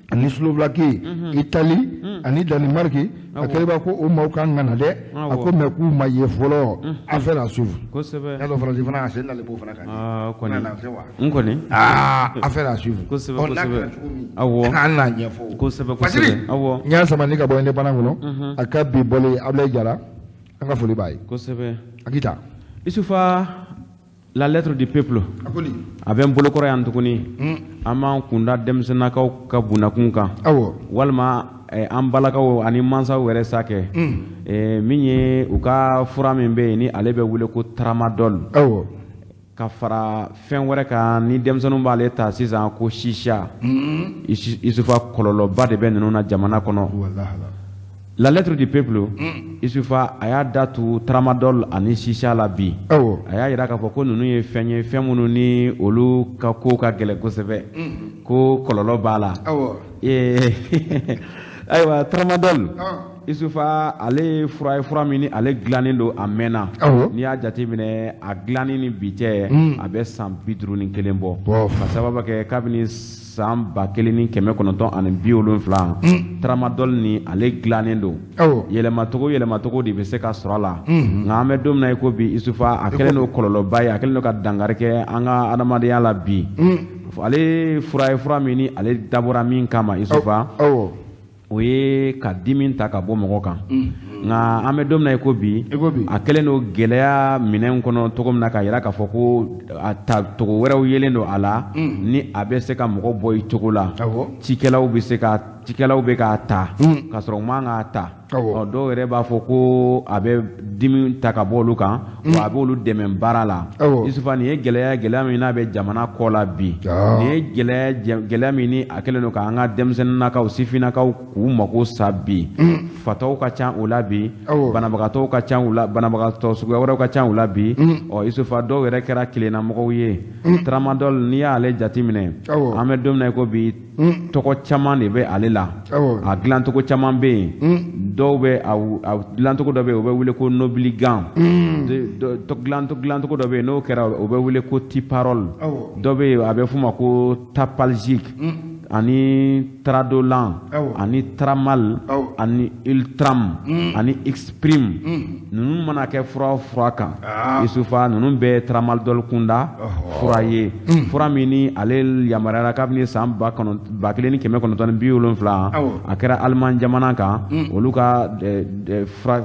S1: Ani Slovaquie, Italie ani Danemark. A kɛlen ko o maaw kan ka na dɛ, a ko mais k'u ma ye fɔlɔ. Affaire à suivre.
S2: Kosɛbɛ.
S1: Y'a dɔn Faransi fana a sen dalen b'o fana kan.
S2: Aa kɔni n kɔni
S1: aa affaire à suivre.
S2: Kosɛbɛ.
S1: Ɔ n'a kɛra cogo min,
S2: awɔ,
S1: an n'a ɲɛfɔ.
S2: Kosɛbɛ.
S1: Fasiri.
S2: Kosɛbɛ, awɔ.
S1: N y'a samani ka bɔ indépendant kɔnɔ, a ka bi bɔlen. Abulaye Jara, an ka foli b'a ye.
S2: Kosɛbɛ.
S1: A k'i ta.
S2: Isufa, La Lettre du Peuple.
S1: A ko nin.
S2: A bɛ n bolokɔrɔ yan tuguni. An b'an kunda denmisɛnninnakaw ka bundakun kan, walima an balakaw ani mansaw yɛrɛ sa kɛ min ye, u ka fura min bɛ yen ni ale bɛ wele ko tramadol, ka fara fɛn wɛrɛ kan ni denmisɛnninw b'ale ta sisan ko shisha. Isufa, kɔlɔlɔba de bɛ ninnu na jamana kɔnɔ. La Lettre du Peuple, Isufa, a y'a da tu tramadol ani shisha la bi. A y'a jira k'a fɔ ko ninnu ye fɛn ye, fɛn minnu ni olu ka ko ka gɛlɛn kosɛbɛ, ko kɔlɔlɔ b'a la. Ayiwa, tramadol, Isufa, ale ye fura ye, fura min ni ale dilannen don a mɛnna. N'i y'a jateminɛ, a dilanni ni bi cɛ, a bɛ san 51 bɔ, ka sababu kɛ kabini san 1970, tramadol ni ale dilannen don. Yɛlɛmacogo yɛlɛmacogo de bɛ se ka sɔrɔ a la, nka an bɛ don min na i ko bi, Isufa, a kɛlen don kɔlɔlɔba ye, a kɛlen don ka dankari kɛ an ka adamadenya la bi. Ale fura ye fura min ni ale dabɔra min kama, Isufa, o ye ka dimi ta ka bɔ mɔgɔ kan. Nka an bɛ don min na i ko bi, a kɛlen don gɛlɛya minɛn kɔnɔ cogo min na, k'a jira k'a fɔ ko a ta togo wɛrɛw yelen don a la ni a bɛ se ka mɔgɔ bɔ i cogo la. Cikɛlaw bɛ se ka, cikɛlaw bɛ k'a ta k'a sɔrɔ u man k'a ta. Ɔ dɔw yɛrɛ b'a fɔ ko a bɛ dimi ta ka bɔ olu kan, wa a b'olu dɛmɛ baara la. Isufa, nin ye gɛlɛya, gɛlɛya min n'a bɛ jamana kɔ la bi. Nin ye gɛlɛya, gɛlɛya min ni a kɛlen don k'an ka denmisɛnninnakaw, sifinnakaw k'u mako sa bi. Fatɔw ka ca o la bi, banabagatɔw ka ca u la, banabagatɔ suguya wɛrɛw ka ca u la bi. Ɔ Isufa, dɔw yɛrɛ kɛra kelennamɔgɔw ye. Tramadol, n'i y'ale jateminɛ, an bɛ don min na i ko bi, tɔgɔ caman de bɛ ale la, a dilancogo caman bɛ yen. Dɔw bɛ a dilancogo dɔ bɛ yen, o bɛ wele ko Nobligan. Dilancogo dɔ bɛ yen, n'o kɛra, o bɛ wele ko Tiparol. Dɔ bɛ yen, a bɛ f'o ma ko Tapalgic, ani Tradolan, ani Tramal, ani Ultram, ani Xprim. Ninnu mana kɛ fura o fura kan, Isufa, ninnu bɛɛ ye tramadol kunda fura ye, fura min ni ale yamaruyara kabini san 1970. A kɛra Aliman jamana kan, olu ka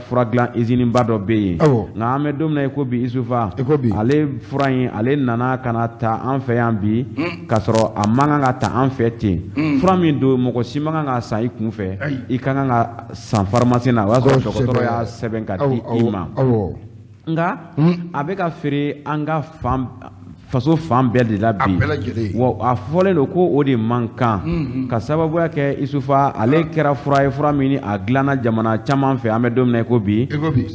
S2: fura dilan usine ba dɔ bɛ yen. Nka an bɛ don min na i ko bi, Isufa, ale fura in, ale nana ka na ta an fɛ yan bi, k'a sɔrɔ a man kan ka ta an fɛ ten. Fura min don, mɔgɔ si man kan ka san i kun fɛ, i ka kan ka san pharmacie na, o y'a sɔrɔ dɔgɔtɔrɔ y'a sɛbɛn ka di i ma. Nka a bɛ ka feere an ka fan faso fan bɛɛ de la bi, wa a fɔlen don ko o de man kan, ka sababuya kɛ, Isufa, ale kɛra fura ye, fura min ni a dilanna jamana caman fɛ. An bɛ don min na i ko bi,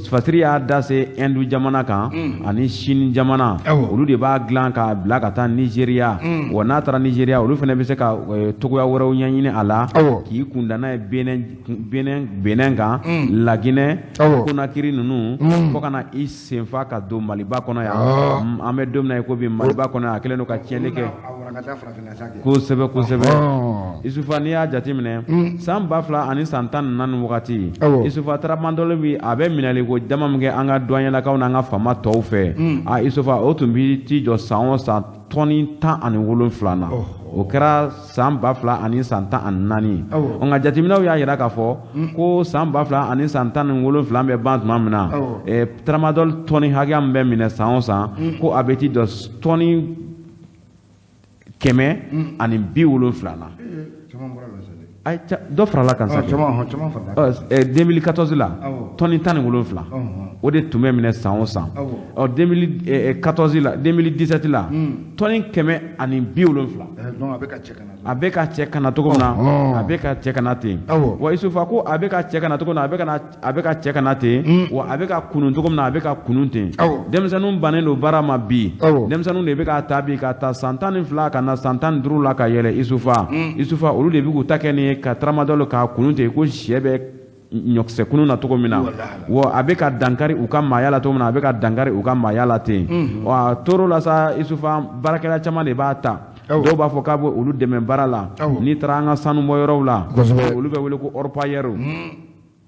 S2: Fasiri y'a da se Inde jamana kan ani Chine jamana. Olu de b'a dilan k'a bila ka taa Nigéria. Wa n'a taara Nigéria, olu fana bɛ se ka togoya wɛrɛw ɲɛɲini a la, k'i kunda n'a ye Benin, Benin kan, Laginɛ, Conakry ninnu, fo ka na i senfa ka don Maliba kɔnɔ yan. An bɛ don min na i ko bi, Maliba kɔnɔ, a kɛlen don ka tiɲɛni kɛ kosɛbɛ kosɛbɛ. Isufa, n'i y'a jateminɛ, san 2014 wagati, Isufa, tramadol bi a bɛ minɛli ko dama min kɛ an ka douanier n'an ka faama tɔw fɛ, a Isufa, o tun bi t'i jɔ san o san tɔni 17 na. O kɛra san 2014. Nka jateminɛw y'a jira k'a fɔ ko san 2017 bɛ ban tuma min na, tramadol tɔni hakɛya min bɛ minɛ san o san, ko a bɛ t'i jɔ tɔni 170 na. Ayi, dɔ farala kan sa. 2014 la, tɔni 17, o de tun bɛ minɛ san o san. Ɔ 2014 la, 2017 la, tɔni 170. A bɛ ka cɛ ka na cogo min na, a bɛ ka cɛ ka na ten. Wa Isufa, ko a bɛ ka cɛ ka na cogo min na, a bɛ ka cɛ ka na ten, wa a bɛ ka kunun cogo min na, a bɛ ka kunun ten. Denmisɛnninw bannen don baara ma bi. Denmisɛnninw de bɛ ka ta bi, ka ta san 12 ka na san 15 la ka yɛlɛ. Isufa, Isufa, olu de bɛ k'u ta kɛ nin ye, ka tramadol k'a kunun ten ko sɛ bɛ ɲɔkisɛ kunun na cogo min na. Wa a bɛ ka dankari u ka maaya la cogo min na, a bɛ ka dankari u ka maaya la ten. Wa a tor'o la sa, Isufa, baarakɛla caman de b'a ta. Dɔw b'a fɔ k'a bɛ olu dɛmɛ baara la. N'i taara an ka sanubɔyɔrɔw la, olu bɛ wele ko orpailleurs.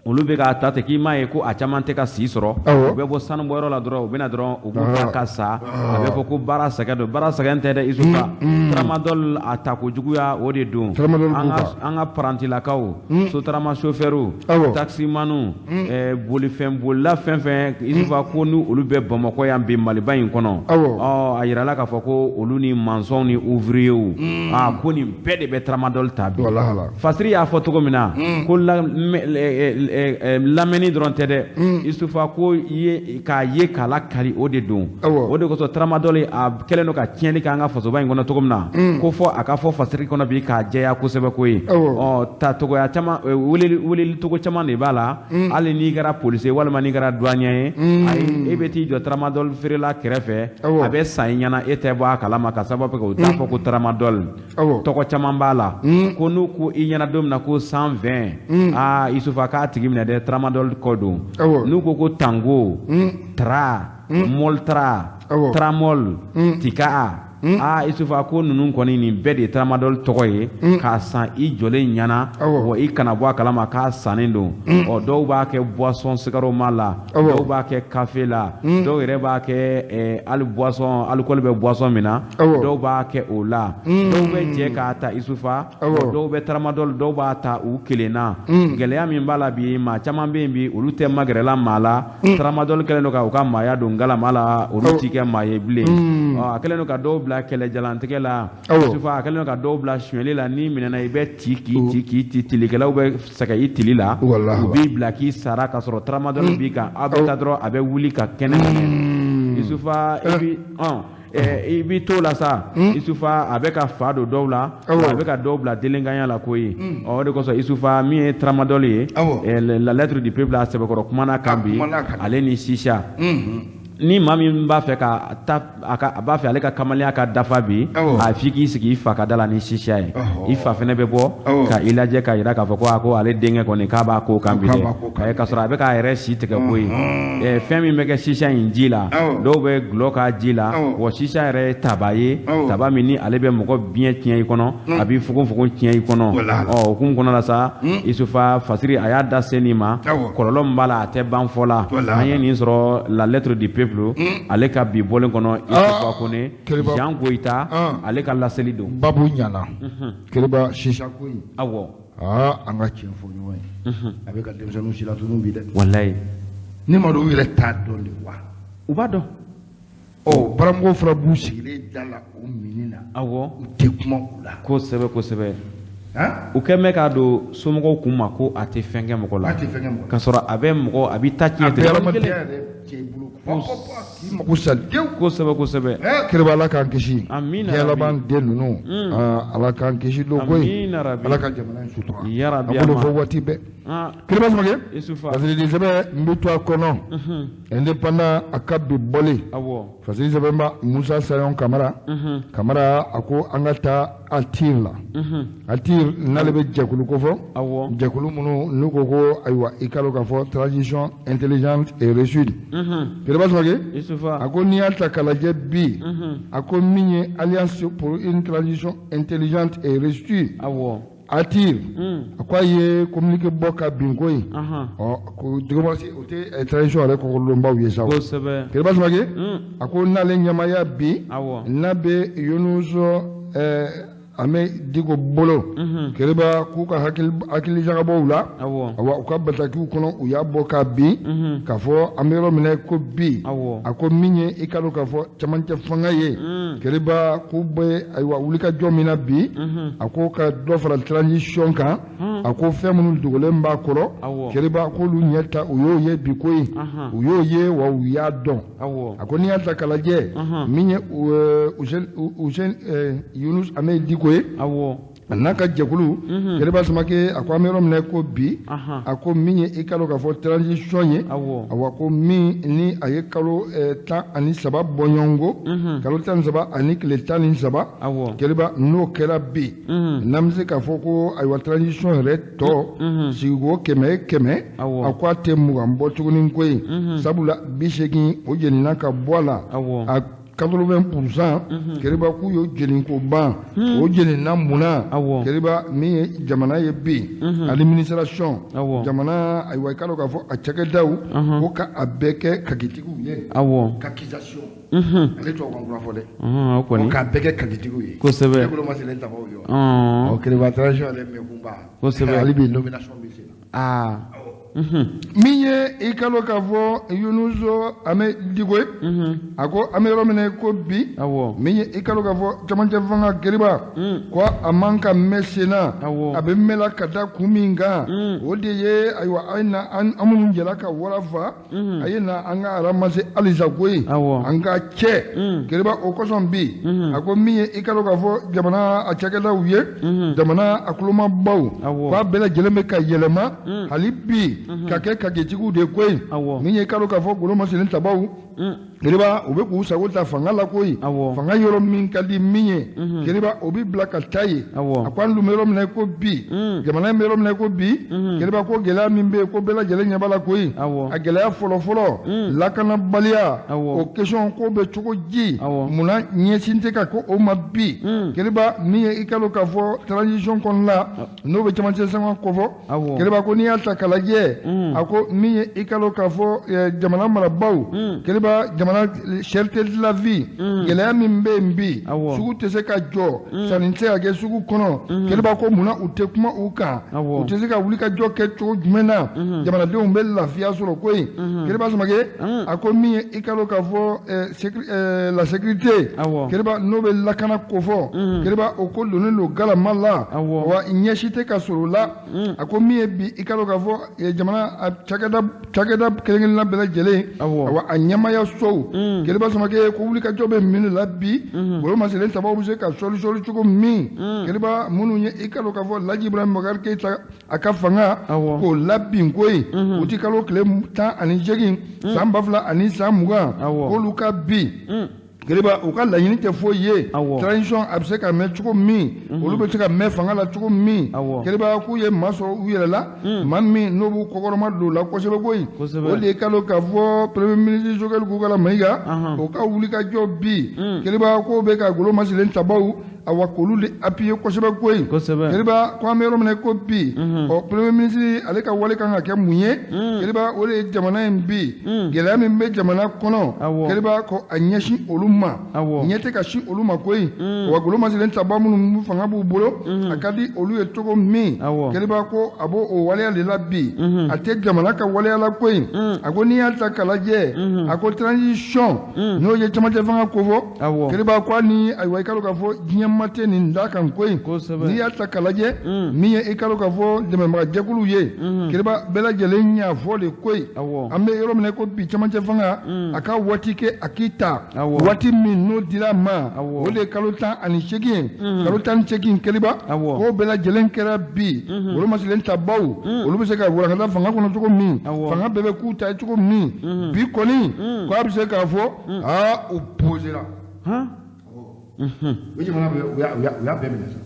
S2: Olu bɛ k'a ta ten k'i m'a ye ko a caman tɛ ka si sɔrɔ. U bɛ bɔ sanubɔyɔrɔ la dɔrɔn, u bɛ na dɔrɔn, u b'u ta ka sa. A bɛ fɔ ko baara sɛgɛn don, baara sɛgɛn tɛ dɛ Isufa. Tramadol a tako juguya o de don. An ka parantilakaw, sotarama chauffeurs, taximaniw, bolifɛn bolila fɛn fɛn Isufa, ko ni olu bɛ Bamakɔ yan bi Maliba in kɔnɔ. Ɔ a yirala k'a fɔ ko olu ni maçon ni ouvriers, aa ko nin bɛɛ de bɛ tramadol ta bi. Fasiri y'a fɔ cogo min na ko lamɛnni dɔrɔn tɛ dɛ Isufa, ko ye k'a ye k'a lakali o de don. O de kosɔn tramadol a kɛlen don ka tiɲɛni kɛ an ka fasoba in kɔnɔ cogo min na, ko fɔ a ka fɔ fasiri kɔnɔ bi k'a jɛya kosɛbɛ ko ye. Ɔ tacogoya caman, weleli cogo caman de b'a la. Hali n'i kɛra policier walima n'i kɛra douanier ye, ayi, e bɛ t'i jɔ tramadol feerela kɛrɛfɛ, a bɛ san i ɲɛna, e tɛ bɔ a kalama, ka sababu kɛ u t'a fɔ ko tramadol. Tɔgɔ caman b'a la. Ko n'u ko i ɲɛna don min na ko 120, aa Isufa, k'a tigi minɛ dɛ, tramadol kɔ don. N'u ko ko tango, tra, moltra, tramol, tika, aa Isufa, ko ninnu kɔni nin bɛɛ de ye tramadol tɔgɔ ye k'a san i jɔlen ɲɛna, wa i kana bɔ a kalama k'a sannen don. Ɔ dɔw b'a kɛ boisson sigaroma la, dɔw b'a kɛ café la, dɔw yɛrɛ b'a kɛ hali boisson alcool bɛ boisson min na, dɔw b'a kɛ o la. Dɔw bɛ jɛ k'a ta Isufa, dɔw bɛ tramadol, dɔw b'a ta u kelen na. Gɛlɛya min b'a la bi, maa caman bɛ yen bi, olu tɛ magɛrɛla maa la. Tramadol kɛlen don ka u ka maaya don galama la, olu ti kɛ maa ye bilen. A kɛlen don ka dɔw bila kɛlɛjalantigɛ la Isufa, a kɛlen don ka dɔw bila sonyɛli la. N'i minɛna, i bɛ ci k'i ci k'i ci, tilikɛlaw bɛ sɛgɛn i tili la, u b'i bila k'i sara ka sɔrɔ tramadol b'i kan. Aw bɛ taa dɔrɔn, a bɛ wuli ka kɛnɛ minɛ Isufa, i bi i b'i to la sa Isufa, a bɛ ka fa don dɔw la, a bɛ ka dɔw bila délinquant la ko ye. Ɔ o de kosɔn Isufa, min ye tramadol ye, la lettre du peuple a sɛbɛkɔrɔ kumana kan bi, ale ni sisa. Ni maa min b'a fɛ ka ta, a b'a fɛ ale ka kamalenya ka dafa bi, a f'i k'i sigi i fa ka da la ni sisa ye. I fa fɛnɛ bɛ bɔ ka i lajɛ ka yira k'a fɔ ko a ko ale denkɛ kɔni k'a b'a ko kan bi dɛ, k'a sɔrɔ a bɛ k'a yɛrɛ si tigɛ ko ye. Fɛn min bɛ kɛ sisa in ji la, dɔw bɛ gulɔ k'a ji la. Wa sisa yɛrɛ ye taba ye, taba min ni ale bɛ mɔgɔ biɲɛ tiɲɛ i kɔnɔ, a b'i fogonfogon tiɲɛ i kɔnɔ. Ɔ o hukumu kɔnɔ la sa, Isufa, Fasiri a y'a da se nin ma, kɔlɔlɔ min b'a la, a tɛ ban fɔ la. An ye nin sɔrɔ la lettre du peuple, ale ka bi bɔlen kɔnɔ. Isufa Kone, Jean Goyita, ale ka laseli don.
S1: Babu ɲana Keriba, sisa ko in. Aa, an ka tiɲɛ fɔ ɲɔgɔn ye, a bɛ ka denmisɛnninw si latunu bi dɛ.
S2: Walayi.
S1: Ne ma dɔn, u yɛrɛ t'a dɔn de wa?
S2: U b'a dɔn.
S1: Ɔ baramɔgɔw fana b'u sigilen da la o minni na. U tɛ kuma u la.
S2: Kosɛbɛ kosɛbɛ. U kɛn bɛ k'a don somɔgɔw kun ma ko a tɛ fɛn kɛ mɔgɔ la.
S1: A tɛ fɛn kɛ mɔgɔ la.
S2: K'a sɔrɔ a bɛ mɔgɔ, a b'i ta tiɲɛ.
S1: A bɛ adamadenya yɛrɛ tiɲɛ i bolo k'i mako sa dewu.
S2: Kosɛbɛ kosɛbɛ.
S1: Keriba, Ala k'an kisi.
S2: Amina.
S1: Diɲɛ laban den ninnu, Ala k'an kisi don ko in.
S2: Amina rabi.
S1: Ala ka jamana in sutura.
S2: Yarabi.
S1: A b'o fɔ waati bɛɛ. Keriba Samakɛ.
S2: Isufa.
S1: Fasiri sɛbɛn n bɛ to a kɔnɔ. Indépendant a ka bi bɔlen. Fasiri sɛbɛnba Musa Sayon Kamara. Kamara a ko an ka taa ALTIR la. ALTIR n'ale bɛ jɛkulu ko fɔ. Jɛkulu minnu n'u ko ko ayiwa, i ka dɔn k'a fɔ transition intelligente et réussite. Keriba Samakɛ.
S2: Isufa.
S1: A ko n'i y'a ta k'a lajɛ bi, a ko min ye Alliance pour une transition intelligente et réussie. ALTIR a ko a ye communiqué bɔ ka bin ko ye. Ɔ ko démocratie o tɛ transition yɛrɛ kɔkɔrɔdonbaw ye sa o. Keriba Samakɛ, a ko n'ale ɲɛmaaya bi, n'a bɛ Yunus Ahmed Diko bolo, Keriba, k'u ka hakili jagabɔw la, awa, u ka batakiw kɔnɔ, u y'a bɔ ka bin k'a fɔ an bɛ yɔrɔ min na ko bi, a ko min ye i ka dɔn k'a fɔ camancɛ fanga ye, Keriba, k'u bɛ ayiwa wulikajɔ min na bi, a ko ka dɔ fara transition kan. A ko fɛn minnu dogolen b'a kɔrɔ, Keriba, k'olu ɲɛ ta, u y'o ye bi ko ye, u y'o ye wa u y'a dɔn. A ko n'i y'a ta k'a lajɛ, min ye Yunus Ahmed Diko ye, a n'a ka jɛkulu, Keriba Samakɛ, a ko an bɛ yɔrɔ min na ko bi, a ko min ye i ka dɔn k'a fɔ transition ye, awa, ko min ni a ye kalo 13 bɔ ɲɔgɔn kɔ, kalo 13 ani tile 13, Keriba, n'o kɛra bi, n'an bɛ se k'a fɔ ko ayiwa transition yɛrɛ tɔ sigiko 100 100, a ko a tɛ 20 bɔ tuguni ko ye, sabula 80 o jenina ka bɔ a la. A 80% Keriba k'u y'o jeni k'o ban. O jenina mun na? Keriba, min ye jamana ye bi, administration jamana, ayiwa, i k'a dɔn k'a fɔ a cakɛdaw ko ka a bɛɛ kɛ kakitigiw ye. Kakisation, ale tubabukan kura fɔ dɛ.
S2: O kɔni.
S1: K'a bɛɛ kɛ kakitigiw ye.
S2: Kosɛbɛ.
S1: Ne bolo ma selen tabaw ye wa? Ɔ, Keriba, transition yɛrɛ mɛnkunba. Hali bi nomination bɛ sen na. Min ye i ka dɔn k'a fɔ Yunuso Ame Diko ye, a ko an bɛ yɔrɔ min na ko bi, min ye i ka dɔn k'a fɔ camancɛ fanga, Keriba, ko a man ka mɛn sen na. A bɛ mɛn la ka da kun min kan, o de ye, ayiwa, a ye na an minnu jɛra ka wara fa, a ye na an ka ramasser halisa koyi, an ka cɛ. Keriba, o kosɔn bi, a ko min ye i ka dɔn k'a fɔ jamana a cakɛdaw ye, jamana a kulomabaw, k'a bɛɛ lajɛlen bɛ ka yɛlɛma hali bi ka kɛ kakitigiw de koyi. Min ye i ka dɔn k'a fɔ golomasiri tabaw, Keriba, u bɛ k'u sago ta fanga la koyi. Fanga yɔrɔ min ka di min ye, Keriba, o bɛ bila ka taa yen. A ko an dun bɛ yɔrɔ min na ko bi, jamana in bɛ yɔrɔ min na ko bi, Keriba, ko gɛlɛya min bɛ yen, ko bɛɛ lajɛlen ɲɛ b'a la koyi. A gɛlɛya fɔlɔ-fɔlɔ, lakanabaliya, o question ko bɛ cogo di? Munna ɲɛsin tɛ ka ko o ma bi? Keriba, min ye i ka dɔn k'a fɔ transition kɔnɔna, n'o bɛ camancɛ sanga kɔfɔ, Keriba, ko n'i y'a ta k'a lajɛ, a ko min ye i ka dɔn k'a fɔ jamana marabaaw, Keriba, jamana cherté de la vie, gɛlɛya min bɛ yen bi, sugu tɛ se ka jɔ, sanni tɛ se ka kɛ sugu kɔnɔ. Keriba ko munna u tɛ kuma u kan? U tɛ se ka wuli ka jɔ kɛ cogo jumɛn na jamanadenw bɛ lafiya sɔrɔ koyi? Keriba Samake, a ko min ye i ka dɔn k'a fɔ la sécurité, Keriba, n'o bɛ lakana kofɔ, Keriba, o ko donnen don galama la wa, ɲɛsi tɛ ka sɔrɔ o la. A ko min ye bi, i ka dɔn k'a fɔ jamana cakɛda cakɛda kelen-kelenna bɛɛ lajɛlen, awa, a ɲɛmaya sow, Keriba Samake, ko wulikajɔ bɛ min la bi, golomasiri tabaw bɛ se ka sɔli sɔli cogo min. Keriba, minnu ye i ka dɔn k'a fɔ Laji Ibrahim Bakari Keyita a ka fanga k'o labin koyi, o ti kalo tile 18 san 2020, k'olu ka bi, Keriba, u ka laɲini tɛ foyi ye, transition a bɛ se ka mɛn cogo min, olu bɛ se ka mɛn fanga la cogo min. Keriba, k'u ye maa sɔrɔ u yɛrɛ la, maa min n'o b'u kɔkɔrɔma don o la kosɛbɛ koyi, o de ye kalo k'a fɔ premier ministre Choguel Kokalla Maïga, o ka wulikajɔ bi, Keriba, k'o bɛ ka golomasiri tabaw, awa, k'olu de appuyer kosɛbɛ koyi. Keriba, ko an bɛ yɔrɔ min na ko bi, ɔ, premier ministre ale ka wale kan ka kɛ mun ye? Keriba, o de ye jamana in bi, gɛlɛya min bɛ jamana kɔnɔ, Keriba, ko a ɲɛsin olu ma, ɲɛ tɛ ka sin olu ma koyi. Wa golomasiri taba minnu fanga b'u bolo, a ka di olu ye cogo min, Keriba, ko a b'o o waleya de la bi, a tɛ jamana ka waleya la koyi. A ko n'i y'a ta k'a lajɛ, a ko transition, n'o ye camancɛ fanga kofɔ, Keriba, ko hali ni, ayiwa, i ka dɔn k'a fɔ diɲɛ ma tɛ nin da kan koyi. N'i y'a ta k'a lajɛ, min ye i ka dɔn k'a fɔ dɛmɛbagajɛkuluw ye, Keriba, bɛɛ lajɛlen y'a fɔ de koyi. An bɛ yɔrɔ min na ko bi, camancɛ fanga a ka waati kɛ a k'i ta, waati min n'o dira a ma, o de ye kalo 18, kalo 18. Keriba, k'o bɛɛ lajɛlen kɛra bi, golomasiri tabaw, olu bɛ se ka walankata fanga kɔnɔ cogo min, fanga bɛɛ bɛ k'u ta ye cogo min. Bi kɔni, k'a bɛ se k'a fɔ aa, u posera. O jamana bɛ, u y'a bɛɛ minɛ sa,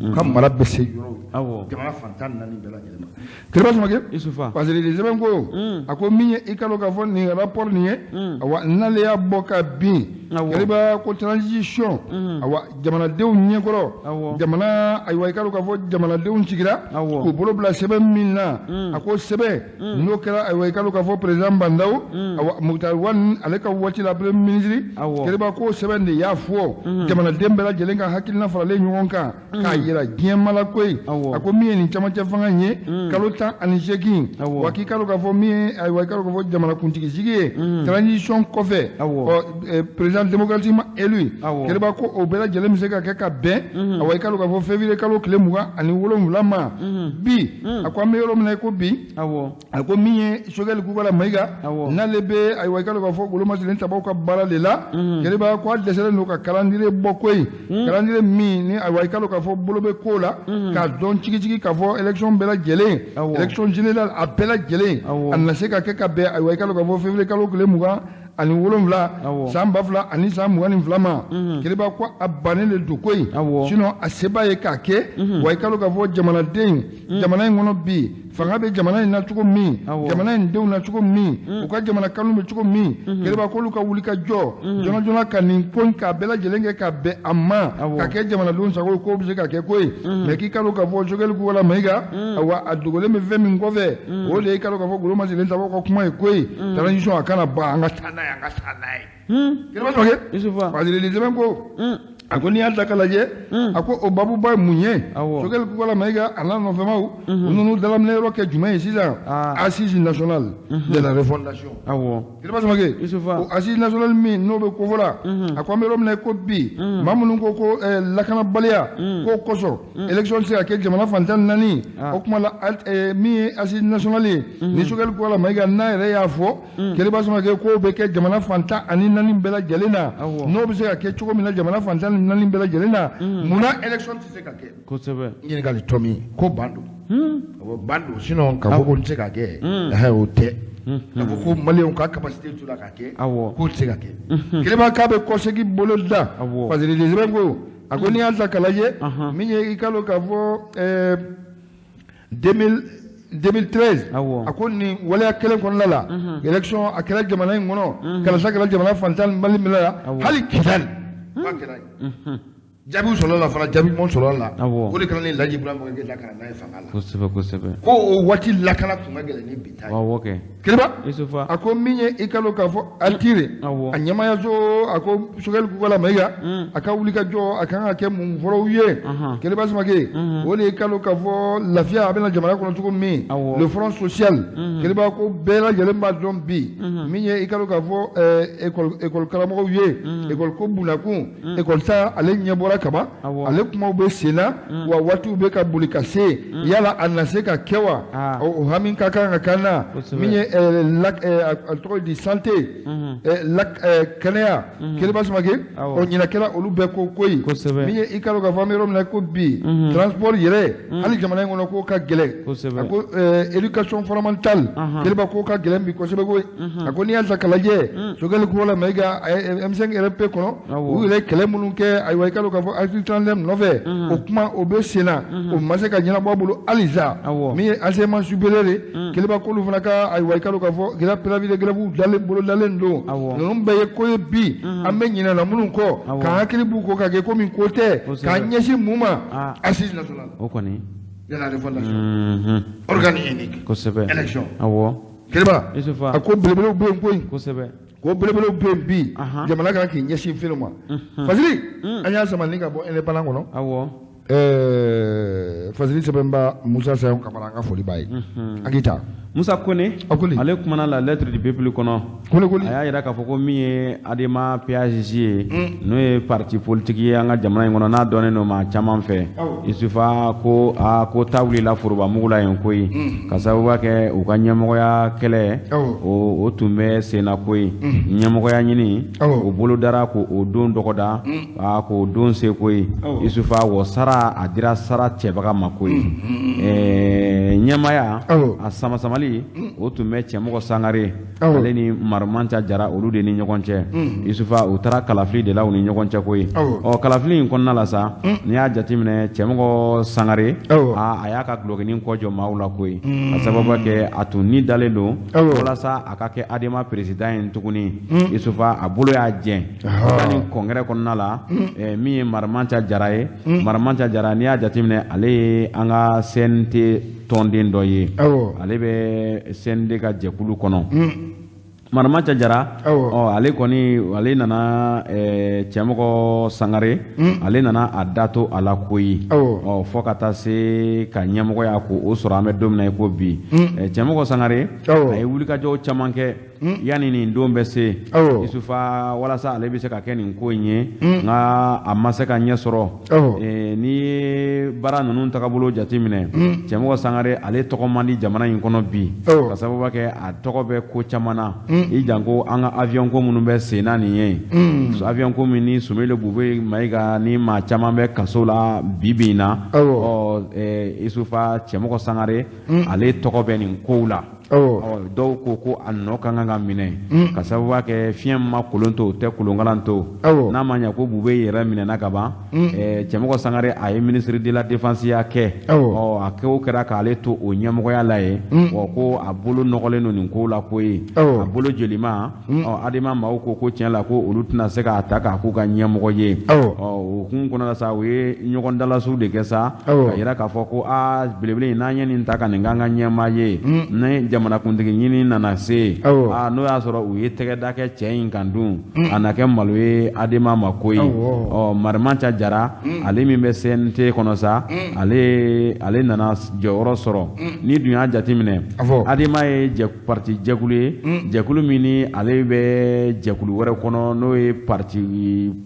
S1: u ka mara bɛ se yɔrɔ jamana fan 14 bɛɛ lajɛlen ma. Keriba Samake, parce que sɛbɛn ko, a ko min ye i ka dɔn k'a fɔ nin rapport nin ye, awa, n'ale y'a bɔ ka bin, Keriba, ko transition, awa, jamanadenw ɲɛkɔrɔ, jamana, ayiwa, i ka dɔn k'a fɔ jamanadenw sigira k'u bolo bila sɛbɛn min na, a ko sɛbɛn n'o kɛra, ayiwa, i ka dɔn k'a fɔ président Bah N'Daw, awa, Moctar Ouane, ale ka waati la premier ministre, Keriba, ko sɛbɛn de y'a fɔ jamanaden bɛɛ lajɛlen ka hakilina faralen ɲɔgɔn kan k'a yira diɲɛ la koyi. A ko min ye nin camancɛ fanga in ye, kalo 18, wa k'i ka dɔn k'a fɔ min ye, ayiwa, i ka dɔn k'a fɔ jamanakuntigi sigi ye transition kɔfɛ, ɔ, président démocratiquement élu, Keriba, ko o bɛɛ lajɛlen bɛ se ka kɛ ka bɛn, awa, i ka dɔn k'a fɔ février kalo tile 27 ma bi. A ko an bɛ yɔrɔ min na i ko bi, a ko min ye Choguel Kokalla Maïga, n'ale bɛ, ayiwa, i ka dɔn k'a fɔ golomasiri tabaw ka baara de la, Keriba, ko a dɛsɛlen don ka calendrier bɔ koyi, calendrier min ni, ayiwa, i ka dɔn k'a fɔ bolo bɛ ko la k'a dɔn cigicigi k'a fɔ élection bɛɛ lajɛlen, élection générale, a bɛɛ lajɛlen a na se ka kɛ ka bɛn, ayiwa, i ka dɔn k'a fɔ février kalo tile 20. 2017 san 2022 ma Kiriba ko a bannen de don koyi sinon a se b'a ye k'a kɛ wa i ka dɔn k'a fɔ jamanaden jamana in kɔnɔ bi fanga bɛ jamana in na cogo min jamana in denw na cogo min u ka jamana kanu bɛ cogo min Kiriba k'olu ka wuli ka jɔ joona joona ka nin ko in k'a bɛɛ lajɛlen kɛ ka bɛn a ma ka kɛ jamanadenw sago ye k'o bɛ se ka kɛ koyi mais k'i ka dɔn k'a fɔ Choguel Kokalla Maïga awa a dogolen bɛ fɛn min kɔfɛ o de ye i ka dɔn k'a fɔ golo masilen tabaw ka kuma ye koyi transition a kana ban an ka taa n'a ye an ka taa n'a ye Kiriba Samake Fazili sɛbɛn ko a ko n'i y'a ta k'a lajɛ a ko o babuba ye mun ye Choguel Kokalla Maïga a n'a nɔfɛmaw u ninnu dalaminɛ yɔrɔ kɛ jumɛn ye sisan assise nationale de la refondation Kiriba Samake o assise nationale min n'o bɛ kofɔ la a ko an bɛ yɔrɔ min na ko bi maa minnu ko ko lakanabaliya k'o kosɔn élection tɛ se ka kɛ jamana fan 14 o tuma la min ye assise nationale ye ni Choguel Kokalla Maïga n'a yɛrɛ y'a fɔ Kiriba Samake k'o bɛ kɛ jamana fan 14 bɛɛ lajɛlen na n'o bɛ se ka kɛ cogo min na jamana fan 14 bɛɛ lajɛlen na munna élection tɛ se ka kɛ
S2: kosɛbɛ
S1: ɲininkali tɔ min ko ban don ban don sinon k'a fɔ ko n tɛ se ka kɛ o tɛ k'a fɔ ko maliyɛnw ka capacité t'u la ka kɛ k'o tɛ se ka kɛ Kiriba k'a bɛ kɔsegin bolo da parce que sɛbɛn ko a ko n'i y'a ta k'a lajɛ min ye i ka dɔn k'a fɔ 2013 a ko nin waleya kelen kɔnɔna la élection a kɛra jamana in kɔnɔ kalata kɛra jamana fan tan Mali min la hali Kidali k'a kɛra yen jaabiw sɔrɔla la fana jaabi ɲuman sɔrɔla la o de kɛra ni Laji Ibrahima Keita ka na n'a ye fanga la
S2: kosɛbɛ kosɛbɛ
S1: ko o waati lakana tun ka gɛlɛn ni bi ta ye Kiriba a ko min ye i ka dɔn k'a fɔ ALTIR a ɲɛmaayaso a ko Choguel Kokalla Maïga a ka wuli ka jɔ a kan ka kɛ mun fɔlɔw ye Kiriba Samake o de ye i ka dɔn k'a fɔ lafiya a bɛna jamana kɔnɔ cogo min le front social Kiriba ko bɛɛ lajɛlen b'a dɔn bi min ye i ka dɔn k'a fɔ école karamɔgɔw ye école ko bunakun école ta ale ɲɛ bɔra kaban ale kumaw bɛ sen na wa waatiw bɛ ka boli ka se yala a na se ka kɛ wa o hami ka kan ka kan na min ye a tɔgɔ di santé kɛnɛya Kiriba Samake o ɲinɛ kɛra olu bɛɛ ko ko ye min ye i ka dɔn k'a fɔ an bɛ yɔrɔ min na ko bi transport yɛrɛ hali jamana in kɔnɔ k'o ka gɛlɛn a ko éducation fondamentale Kiriba k'o ka gɛlɛn bi kosɛbɛ koyi a ko n'i y'a ta k'a lajɛ Choguel Kokalla Maïga M5 RFP kɔnɔ u yɛrɛ kɛlɛ minnu kɛ ayiwa i ka dɔn k'a fɔ article 39 nɔfɛ o kuma o bɛ sen na o ma se ka ɲɛnabɔ a bolo halisa min ye enseignement supérieur ye Kiriba k'olu fana ka ayiwa i ka dɔn k'a fɔ grève préavis de grève dalen bolo dalen don ninnu bɛɛ ye ko ye bi an bɛ ɲinɛ la minnu kɔ k'an hakili b'u kɔ ka kɛ komi ko tɛ k'an ɲɛsin mun ma assise nationale
S2: o kɔni
S1: de la refondation organe unique
S2: kosɛbɛ
S1: élection
S2: awɔ
S1: Kiriba a ko belebelew bɛ yen koyi
S2: kosɛbɛ
S1: ko belebelew bɛ yen bi jamana kan k'i ɲɛsin fɛnw ma Fasiri an y'a sama ni ka bɔ indépendant kɔnɔ
S2: awɔ
S1: Fasiri sɛbɛnba Musa Sayon Kamara an ka foli b'a ye a k'i ta
S2: Musa Kone ale kumana la lettre du peuple kɔnɔ a y'a jira k'a fɔ ko min ye ADEMA PASJ ye n'o ye parti politique ye an ka jamana in kɔnɔ n'a dɔnnen don maa caman fɛ Isufa ko aa ko ta wulila foroba mugu la yen koyi ka sababuya kɛ u ka ɲɛmɔgɔya kɛlɛ o tun bɛ senna koyi ɲɛmɔgɔya ɲini o bolodara k'o don dɔgɔda aa k'o don se koyi Isufa wɔ sara a dira sara cɛbaga ma koyi ɲɛmaaya a samasamali o tun bɛ Cɛmɔgɔ Sangare ale ni Maramanta Jara olu de ni ɲɔgɔn cɛ Isufa u taara kalafili de la u ni ɲɔgɔn cɛ koyi ɔ kalafili in kɔnɔna la sa n'i y'a jateminɛ Cɛmɔgɔ Sangare a y'a ka dulɔkinin kɔ jɔ maaw la koyi ka sababu kɛ a tun ni dalen don walasa a ka kɛ ADEMA président ye tuguni Isufa a bolo y'a jɛ ni congrès kɔnɔna la min ye Maramanta Jara ye Maramanta Jara n'i y'a jateminɛ ale ye an ka CNT tɔnden dɔ ye ale bɛ CNT ka jɛkulu kɔnɔ Maramanta Jara ale kɔni ale nana Cɛmɔgɔ Sangare ale nana a da to a la koyi ɔ fo ka taa se ka ɲɛmɔgɔya ko o sɔrɔ an bɛ don min na i ko bi Cɛmɔgɔ Sangare a ye wulikajɔw caman kɛ yanni nin don bɛ se Isufa walasa ale bɛ se ka kɛ nin ko in ye nka a ma se ka ɲɛ sɔrɔ n'i ye baara ninnu tagabolo jateminɛ Cɛmɔgɔ Sangare ale tɔgɔ man di jamana in kɔnɔ bi ka sababu kɛ a tɔgɔ bɛ ko caman na i janko an ka avion ko minnu bɛ sen na nin ye avion ko min ni Soumeylou Boubèye Maïga ni maa caman bɛ kaso la bi bi in na ɔ Isufa Cɛmɔgɔ Sangare ale tɔgɔ bɛ nin kow la. Dɔw ko ko a nɔ ka kan ka minɛ ka sababu kɛ fiɲɛ ma kolon to o tɛ kolonkalan to, n'a ma ɲɛ ko Bube yɛrɛ minɛna ka ban. Cɛmɔgɔ Sangare, a ye ministre de la défense ya kɛ. A ko kɛra k'ale to o ɲɛmɔgɔya la yen. Ko a bolo nɔgɔlen don nin ko la ko ye a bolo jolima. Adema maaw ko ko tiɲɛ la, ko olu tɛna se k'a ta k'a k'u ka ɲɛmɔgɔ ye. O kun kɔnɔ sa, u ye ɲɔgɔn dalasiw de kɛ sa, ka yira k'a fɔ ko aa, belebele in, n'an ye nin ta ka nin k'an ka ɲɛmaa ye, ni jamanakuntigi ɲini nana se, aa, n'o y'a sɔrɔ u ye tɛgɛ da kɛ cɛ in kan dun, a na kɛ malo ye Adema ma ko ye. Marimanca Jara, ale min bɛ CNT kɔnɔ sa, ale nana jɔyɔrɔ sɔrɔ. Ni dun y'a jateminɛ, Adema ye parti jɛkulu ye, jɛkulu min ni ale bɛ jɛkulu wɛrɛ kɔnɔ, n'o ye parti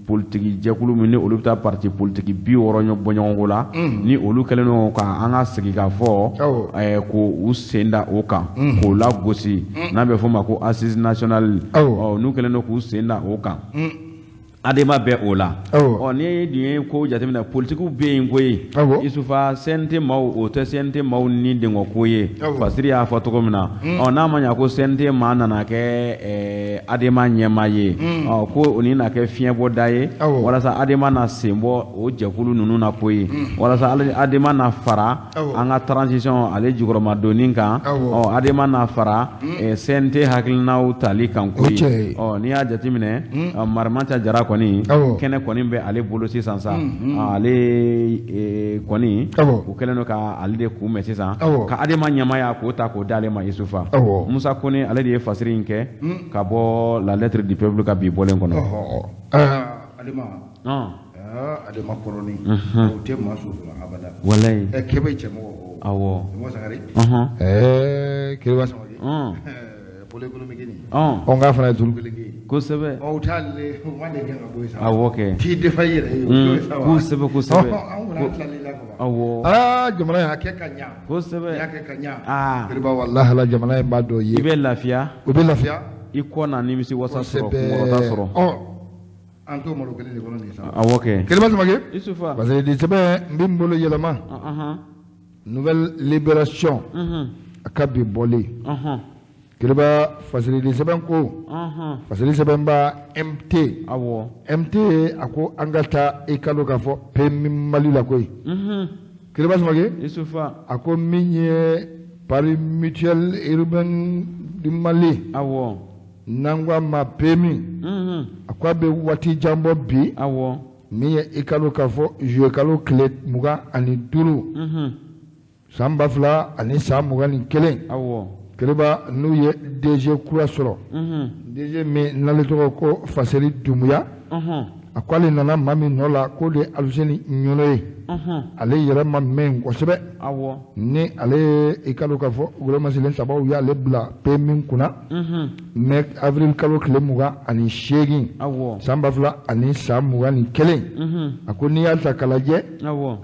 S2: politique jɛkulu min ni olu bɛ taa parti politique 60 bɔ ɲɔgɔnko la, ni olu kɛlen don ka an ka sigi ka fɔ k'u sen da o kan k'o lagosi, n'a bɛ f'o ma ko assise nationale. N'u kɛlen don k'u sen da o kan, Adema bɛ o la. Ni dun ye ko jateminɛ, politigiw bɛ yen koyi. Isufa, CNT maaw, o tɛ CNT maaw ni dengɔ ko ye. Fasiri y'a fɔ cogo min na, n'a ma ɲɛ ko CNT maa nana kɛ Adema ɲɛmaa ye, ko o ni na kɛ fiɲɛbɔda ye walasa Adema na sen bɔ o jɛkulu ninnu na ko ye, walasa Adema na fara an ka transition ale jukɔrɔmadonni kan, Adema na fara CNT hakilinaw tali kan ko ye. N'i y'a jateminɛ, Marimanca Jara kɔni, kɛnɛ kɔni bɛ ale bolo sisan sa. Ale kɔni, u kɛlen don ka ale de kunbɛn sisan ka Adema ɲɛmaaya k'o ta k'o d'ale ma. Isufa, Musa Kone, ale de ye fasiri in kɛ ka bɔ La Lettre du Peuple ka bi bɔlen kɔnɔ.
S1: Adema, Adema kɔrɔnin, o tɛ maa sutura abada.
S2: Walayi.
S1: Kebe cɛmɔgɔ. Cɛmɔgɔ Sangare. Keba Samake. Pôle économique nin. Ɔ, n k'a fana ye turu kelen kɛ yen. Ɔ, u t'ale, u ma de gɛn ka bɔ yen sa.
S2: Awɔ kɛ.
S1: T'i defa i yɛrɛ ye.
S2: Kosɛbɛ.
S1: An kɔni, an tilal'i la ka ban. Aa, jamana in, a kɛ ka ɲa. N'i y'a kɛ ka ɲa. Kiriba, walahi la, jamana in b'a dɔn ye.
S2: I bɛ lafiya.
S1: U bɛ lafiya.
S2: I kɔ na nimisi wasa sɔrɔ, kunkɔrɔta sɔrɔ.
S1: Ɔ, an t'o malo kelen de kɔnɔ nin sa.
S2: Awɔ kɛ.
S1: Kiriba Samake.
S2: Isufa.
S1: Parce que nin sɛbɛn n bɛ n bolo yɛlɛma. Nouvelle Libération. A ka bi bɔlen. Kiriba, fasirili sɛbɛn ko. Fasiri sɛbɛn ba MT. MT, a ko an ka taa i ka dɔn k'a fɔ PMU Mali la koyi. Kiriba Samake.
S2: Isufa.
S1: A ko min ye Pari Mutuelle Urbaine du Mali. N'an ko a ma PMU. A ko a bɛ waati jan bɔ bi. Min ye i ka dɔn k'a fɔ juillet kalo tile 25. San 2021. Kiriba, n'u ye DG kura sɔrɔ. DG min n'ale tɔgɔ ko Faseri Dumuya. A ko ale nana maa min nɔ la, k'o de ye Aluseni Ɲɔnɔ ye. Ale yɛrɛ ma mɛn kosɛbɛ. Ni ale ye i ka dɔn k'a fɔ gouvernement sabaw y'ale bila PMU kunna. Mai avril kalo tile 28. San 2021. A ko n'i y'a ta k'a lajɛ.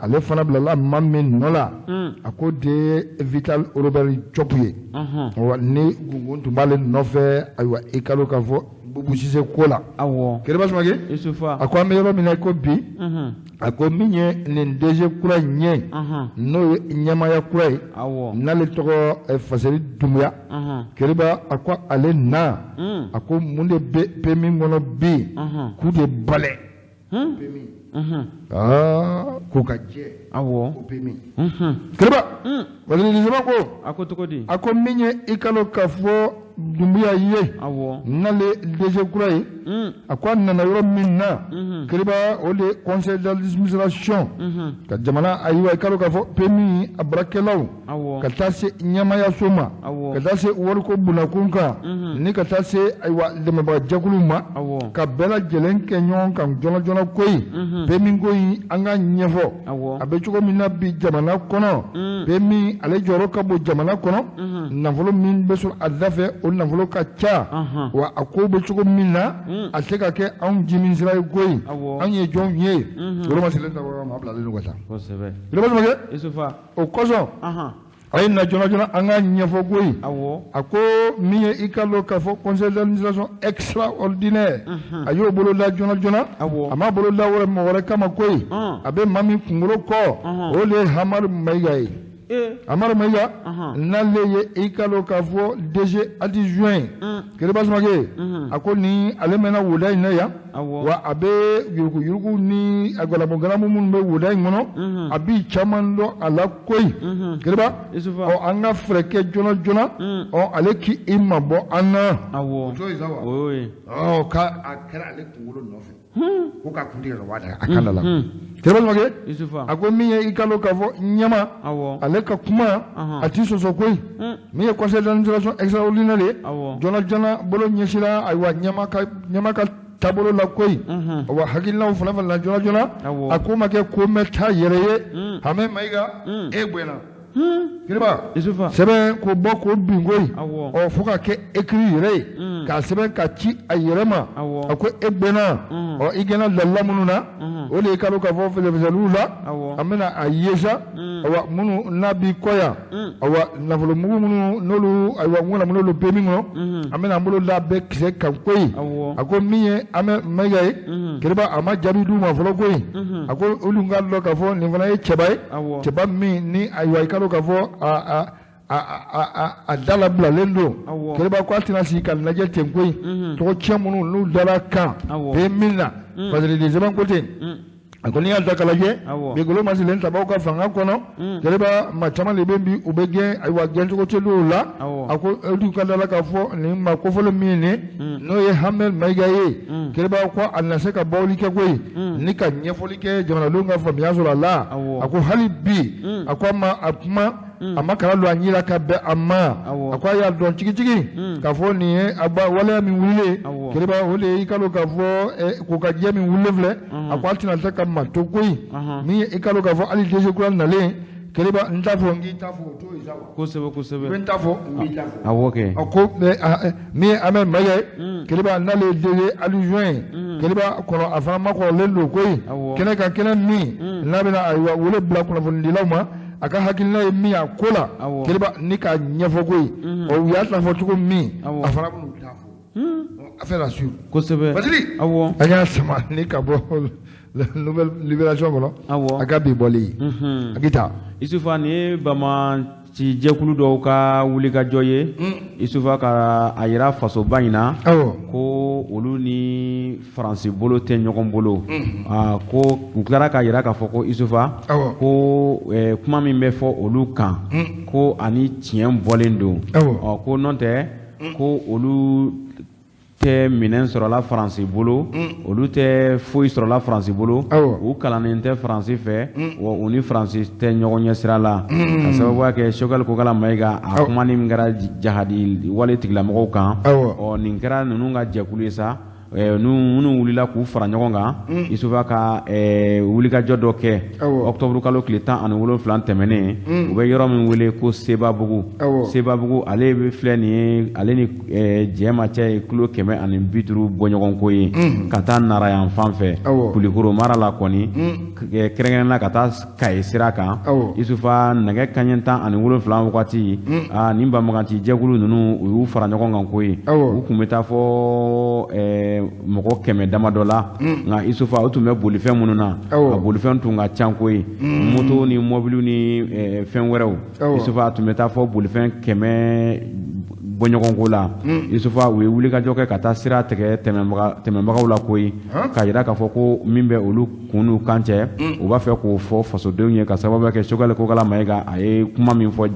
S1: Ale fana bilala maa min nɔ la. A ko de ye Vital Robert Diop ye. Ni gungun tun b'ale nɔfɛ, ayiwa, i ka dɔn k'a fɔ Bubu Sise ko la. Kiriba Samake.
S2: Isufa.
S1: A ko an bɛ yɔrɔ min na ko bi. A ko min ye nin DG kura in ye. N'o ye ɲɛmaaya kura ye. N'ale tɔgɔ Faseri Dumuya. Kiriba, a ko ale na. A ko mun de bɛ PMU kɔnɔ bi. K'u de balɛ. PMU. Aa, k'u ka jɛ. Ko PMU. Kiriba. Fasiri sɛbɛn ko.
S2: A ko cogo di?
S1: A ko min ye i ka dɔn k'a fɔ Dumbuya ye. N'ale DG kura ye. A ko a nana yɔrɔ min na. Kiriba, o de conseil d'administration. Ka jamana, ayiwa, i ka dɔn k'a fɔ PMU a baarakɛlaw. Ka taa se ɲɛmaayaso ma. Ka taa se wariko bunakun kan. Ni ka taa se, ayiwa, dɛmɛbaga jɛkuluw ma. Ka bɛɛ lajɛlen kɛ ɲɔgɔn kan joona joona koyi. PMU ko in, an ka ɲɛfɔ. A bɛ cogo min na bi jamana kɔnɔ. PMU, ale jɔyɔrɔ ka bon jamana kɔnɔ. Nafolo min bɛ sɔrɔ a da fɛ, o nafolo ka ca. Wa a ko bɛ cogo min na, a tɛ ka kɛ anw jimi sira ye koyi. Anw ye jɔnw ye. Wolomaselen ta maa bilalen don ka taa. Kiriba Samake.
S2: Isufa.
S1: O kosɔn. A ye na joona joona an ka ɲɛfɔ koyi. A ko min ye i ka dɔn k'a fɔ conseil d'administration extraordinaire. A y'o bolo da joona joona. A m'a bolo da wɛrɛ mɔgɔ wɛrɛ kama koyi. A bɛ maa min kunkolo kɔ. O de ye Hamari Mayiga ye. Amara Mayiga n'ale ye i ka dɔn k'a fɔ DG adjoint Keriba Samake a ko ni ale mɛnna woda in na yan wa a bɛ yuruguyurugu ni a galamu minnu bɛ woda in kɔnɔ a bɛ caman dɔn a la koyi Keriba ɔ an ka fɛɛrɛ kɛ joona joona ɔ ale k'i mabɔ an na ɔ ka a kɛra ale kunkolo nɔfɛ ko ka kun tigɛ ka bɔ a kan da la Keriba Samake a ko min ye i ka dɔn k'a fɔ ɲɛma ale ka kuma a ti sɔsɔ koyi min ye conseil d'administration extraordinaire ye joona joona bolo ɲɛsinra ayiwa ɲɛma ka taabolo la koyi wa hakilinaw fana fana joona joona a ko ma kɛ ko mɛn taa yɛrɛ ye Hamɛ Mayiga e bonyana Kiriba sɛbɛn k'o bɔ k'o bin koyi ɔ fo ka kɛ écrit yɛrɛ ye k'a sɛbɛn ka ci a yɛrɛ ma a ko e gɛnna ɔ i gɛnna dalila minnu na o de ye ka dɔn k'a fɔ fɛsɛfɛsɛliw la an bɛna a ye sa awa minnu n'a b'i kɔ yan awa nafolomugu minnu n'olu ayiwa n kɔnɔ n'olu bɛ min kɔnɔ an bɛna an bolo da bɛɛ kisɛ kan koyi a ko min ye Amɛ Mayiga ye Kiriba a ma jaabi d'u ma fɔlɔ koyi a ko olu k'a dɔn k'a fɔ nin fana ye cɛba ye cɛba min ni ayiwa i ka dɔn k'a fɔ a da labilalen don Kiriba ko a tɛna sigi ka lajɛ ten koyi tɔgɔ tiɲɛ minnu n'u dara kan bɛ min na Fasiriden sɛbɛn ko ten a ko n'i y'a ta k'a lajɛ bi golo masirilen tabaw ka fanga kɔnɔ Kiriba maa caman de bɛ bi u bɛ gɛn ayiwa gɛncogo tɛ dɔw la a ko olu ka da la k'a fɔ nin maa kofɔlen min ye nin n'o ye Hamɛ Mayiga ye Kiriba ko a na se ka bawuli kɛ koyi ni ka ɲɛfɔli kɛ jamanadenw ka faamuya sɔrɔ a la a ko hali bi a ko a ma a kuma a ma kala don a ɲin la ka bɛn a ma a ko a y'a dɔn tigitigi k'a fɔ nin ye a ba waleya min wulilen Kiriba o de ye i ka dɔn k'a fɔ ko ka jɛ min wulilen filɛ a ko a tɛna se ka maa to koyi min ye i ka dɔn k'a fɔ hali DG kura nalen Kiriba n t'a fɔ n k'i t'a fɔ o t'o ye sa wa
S2: kosɛbɛ kosɛbɛ
S1: n t'a fɔ n b'i ta fɔ
S2: awɔ kɛ
S1: a ko min ye Amɛ Mayiga ye Kiriba n'ale ye DG adjoint ye Kiriba kɔnɔ a fana makɔrɔlen don koyi kɛnɛ kan kɛnɛ min n'a bɛna ayiwa wele bila kunnafonidilaw ma a ka hakilina ye min ye a ko la Kiriba ni k'a ɲɛfɔ koyi ɔ u y'a ta fɔ cogo min a fana bɛn'u ta fɔ affaire à suivre
S2: kosɛbɛ
S1: Basili
S2: awɔ
S1: an y'a sama ni ka bɔ nouvelle libération kɔnɔ
S2: awɔ
S1: a ka bi bɔli ye a k'i ta
S2: Isufa nin ye banbaanci jɛkulu dɔw ka wulikajɔ ye Isufa ka a yira fasoba in na
S1: awɔ
S2: ko olu ni Faransi bolo tɛ ɲɔgɔn bolo ko u tilara k'a yira k'a fɔ ko Isufa ko kuma min bɛ fɔ olu kan ko ani tiɲɛ bɔlen don ɔ ko n'o tɛ ko olu tɛ minɛn sɔrɔla Faransi bolo olu tɛ foyi sɔrɔla Faransi bolo u kalannen tɛ Faransi fɛ wa u ni Faransi tɛ ɲɔgɔn ɲɛ sira la ka sababuya kɛ Choguel Kokala Mayiga a kuma min kɛra jahadi wale tigilamɔgɔw kan ɔ nin kɛra ninnu ka jɛkulu ye sa minnu wulila k'u fara ɲɔgɔn kan Isufa ka wulikajɔ dɔ kɛ octobre kalo tile 17 tɛmɛnen u bɛ yɔrɔ min wele ko Sebabugu Sebabugu ale bɛ filɛ nin ye ale ni Jɛma cɛ ye kilo 150 bɔɲɔgɔnko ye ka taa Nara yan fan fɛ Kulikoro mara la kɔni kɛrɛnkɛrɛnnenya ka taa Kayi sira kan Isufa nɛgɛ kanɲɛ 17 wagati nin banbaganci jɛkulu ninnu u y'u fara ɲɔgɔn kan koyi u tun bɛ taa fɔ mɔgɔ 100 damadɔ la nka Isufa u tun bɛ bolifɛn minnu na a bolifɛn tun ka ca koyi moto ni mɔbiliw ni fɛn wɛrɛw Isufa a tun bɛ taa fɔ bolifɛn 100 bɔɲɔgɔnko la Isufa u ye wulikajɔ kɛ ka taa sira tigɛ tɛmɛbagaw la koyi k'a jira k'a fɔ ko min bɛ olu kun n'u kan cɛ u b'a fɛ k'o fɔ fasodenw ye ka sababu kɛ Choguel Kokala Mayiga a ye kuma min fɔ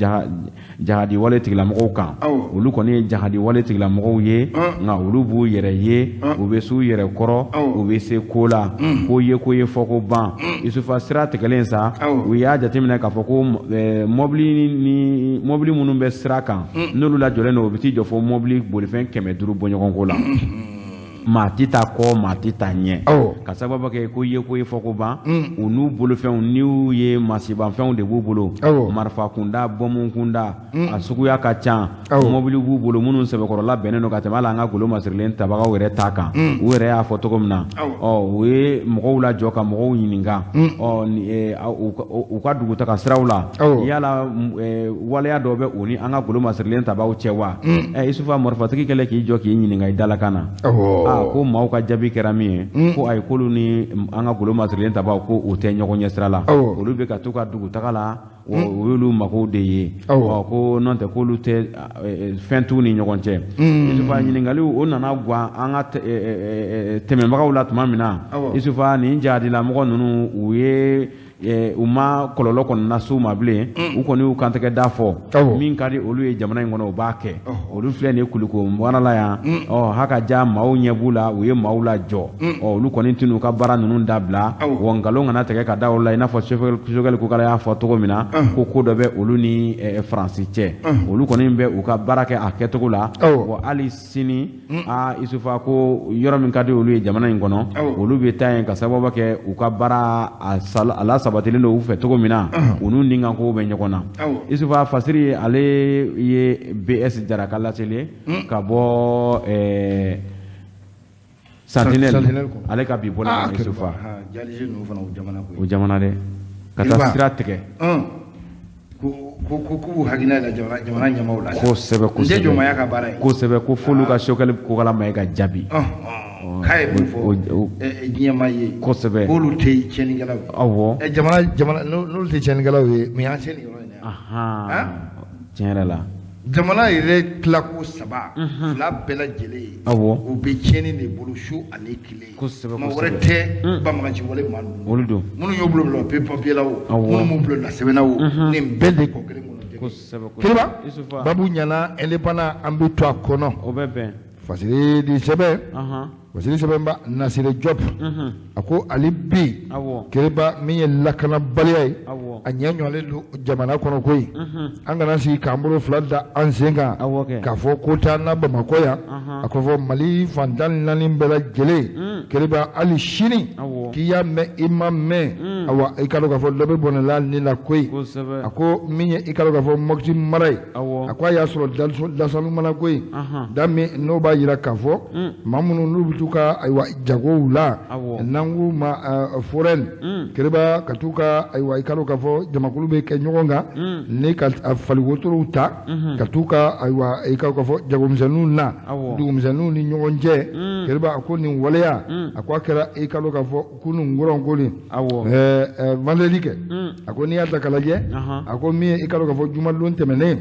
S2: jahadi wale tigilamɔgɔw kan olu kɔni ye jahadi wale tigilamɔgɔw ye nka olu b'u yɛrɛ ye u bɛ s'u yɛrɛ kɔrɔ u bɛ se ko la ko ye ko ye fɔ ko ban Isufa sira tigɛlen sa u y'a jateminɛ k'a fɔ ko mɔbili minnu bɛ sira kan n'olu lajɔlen don u bɛ t'i jɔ fo mɔbili bolifɛn 500 bɔɲɔgɔnko la maa tɛ taa kɔ maa tɛ taa ɲɛ ka sababu kɛ ko ye ko ye fɔ ko ban u n'u bolofɛnw n'u ye masibanfɛnw de b'u bolo marifa kunda bɔmu kunda a suguya ka ca mɔbili b'u bolo minnu sɛbɛkɔrɔla bɛnnen don ka tɛmɛ hali an ka golo masirilen tabagaw yɛrɛ ta kan u yɛrɛ y'a fɔ cogo min na ɔ u ye mɔgɔw lajɔ ka mɔgɔw ɲininka ɔ u ka dugutaga siraw la yala waleya dɔ bɛ u ni an ka golo masirilen tabaw cɛ wa Isufa marifatigi kɛlen k'i jɔ k'i ɲininka i dalakan na Ko maaw ka jaabi kɛra min ye, ko ayi, k'olu ni an ka golo masirilen tabaw ko u tɛ ɲɔgɔn ɲɛ sira la, olu bɛ ka t'u ka dugutaga la, o y'olu magow de ye. Ko n'o tɛ, k'olu tɛ fɛn t'u ni ɲɔgɔn cɛ. Isufa, ɲininkaliw o nana gan an ka tɛmɛbagaw la tuma min na, Isufa, nin jahadilamɔgɔ ninnu, u ye u ma kɔlɔlɔ kɔni lase u ma bilen. U kɔni y'u kantigɛ da fɔ, min ka di olu ye jamana in kɔnɔ, u b'a kɛ. Olu filɛ nin ye Kulikoro mara la yan. Ɔ ha ka ja, maaw ɲɛ b'u la, u ye maaw lajɔ. Ɔ olu kɔni tɛn'u ka baara ninnu dabila. Wa nkalon kana tigɛ ka da olu la, i n'a fɔ Sogɛli Kokala y'a fɔ cogo min na, ko ko dɔ bɛ olu ni Faransi cɛ. Olu kɔni bɛ u ka baara kɛ a kɛcogo la. Wa hali sini, aa Isufa, ko yɔrɔ min ka di olu ye jamana in kɔnɔ, olu bɛ taa yen, ka sababu kɛ u ka baara a la sabatilen don u fɛ cogo min na, u n'u ni kan kow bɛ ɲɔgɔn na. Isufa, Fasiri, ale ye BS Jara ka laseli ka bɔ Sentinelle, ale ka bi bɔla Isufa. O jamana dɛ, ka taa sira tigɛ.
S1: Ko k'u hakilina la jamana ɲɛmaaw la.
S2: Kosɛbɛ,
S1: kosɛbɛ. N tɛ jɔnmaya ka baara ye.
S2: Kosɛbɛ, ko f'olu ka Sogɛli Kokala Mayiga jaabi.
S1: K'a ye min fɔ diɲɛ ma ye.
S2: Kosɛbɛ.
S1: K'olu tɛ tiɲɛnikɛlaw ye.
S2: Awɔ.
S1: Jamana n'olu tɛ tiɲɛnikɛlaw ye, mun y'an se nin yɔrɔ in na
S2: yan? Tiɲɛ yɛrɛ la.
S1: Jamana yɛrɛ tilako saba, fila bɛɛ lajɛlen ye.
S2: Awɔ.
S1: U bɛ tiɲɛni de bolo su ani tile.
S2: Kosɛbɛ.
S1: Maa wɛrɛ tɛ, banbagaci wale maa ninnu.
S2: Olu don.
S1: Minnu y'u bolo bila papier la o, minnu m'u bolo bila sɛbɛn na o, nin bɛɛ de kɔ kelen kɔnɔ.
S2: Kosɛbɛ.
S1: Kiriba, babu ɲɛna, Indépendant, an bɛ to a kɔnɔ.
S2: O bɛ bɛn.
S1: Fasiri di sɛbɛn. Fasiri sɛbɛnba Nasire Diop, a ko hali bi, Kiriba, min ye lakanabaliya ye, a ɲɛ ɲɔlen don jamana kɔnɔ koyi. An kana sigi k'an bolo fila da an sen kan k'a fɔ ko t'an na Bamakɔ yan. A ko fɔ Mali fan 14 bɛɛ lajɛlen, Kiriba, hali sini k'i y'a mɛn, i ma mɛn, awa, i ka dɔn k'a fɔ dɔ bɛ bɔnɛla ni la koyi. A ko min ye, i ka dɔn k'a fɔ, Mɔti mara ye, a ko a y'a sɔrɔ dasanu mana koyi, da min n'o b'a jira k'a fɔ maa minnu n'u bɛ t'u ka, ayiwa, jagow la, n'an k'u ma forain, Kiriba, ka t'u ka, ayiwa, i ka dɔn k'a fɔ jamakulu bɛ kɛ ɲɔgɔn kan ni ka fali wotorow ta ka t'u ka, ayiwa, i ka dɔn k'a fɔ jagomisɛnninw na dugumisɛnninw ni ɲɔgɔn cɛ. Kiriba, a ko nin waleya, a ko a kɛra, i ka dɔn k'a fɔ kunun kɔrɔ ko nin vendredi kɛ. A ko n'i y'a ta k'a lajɛ, a ko min ye, i ka dɔn k'a fɔ jumadon tɛmɛnen,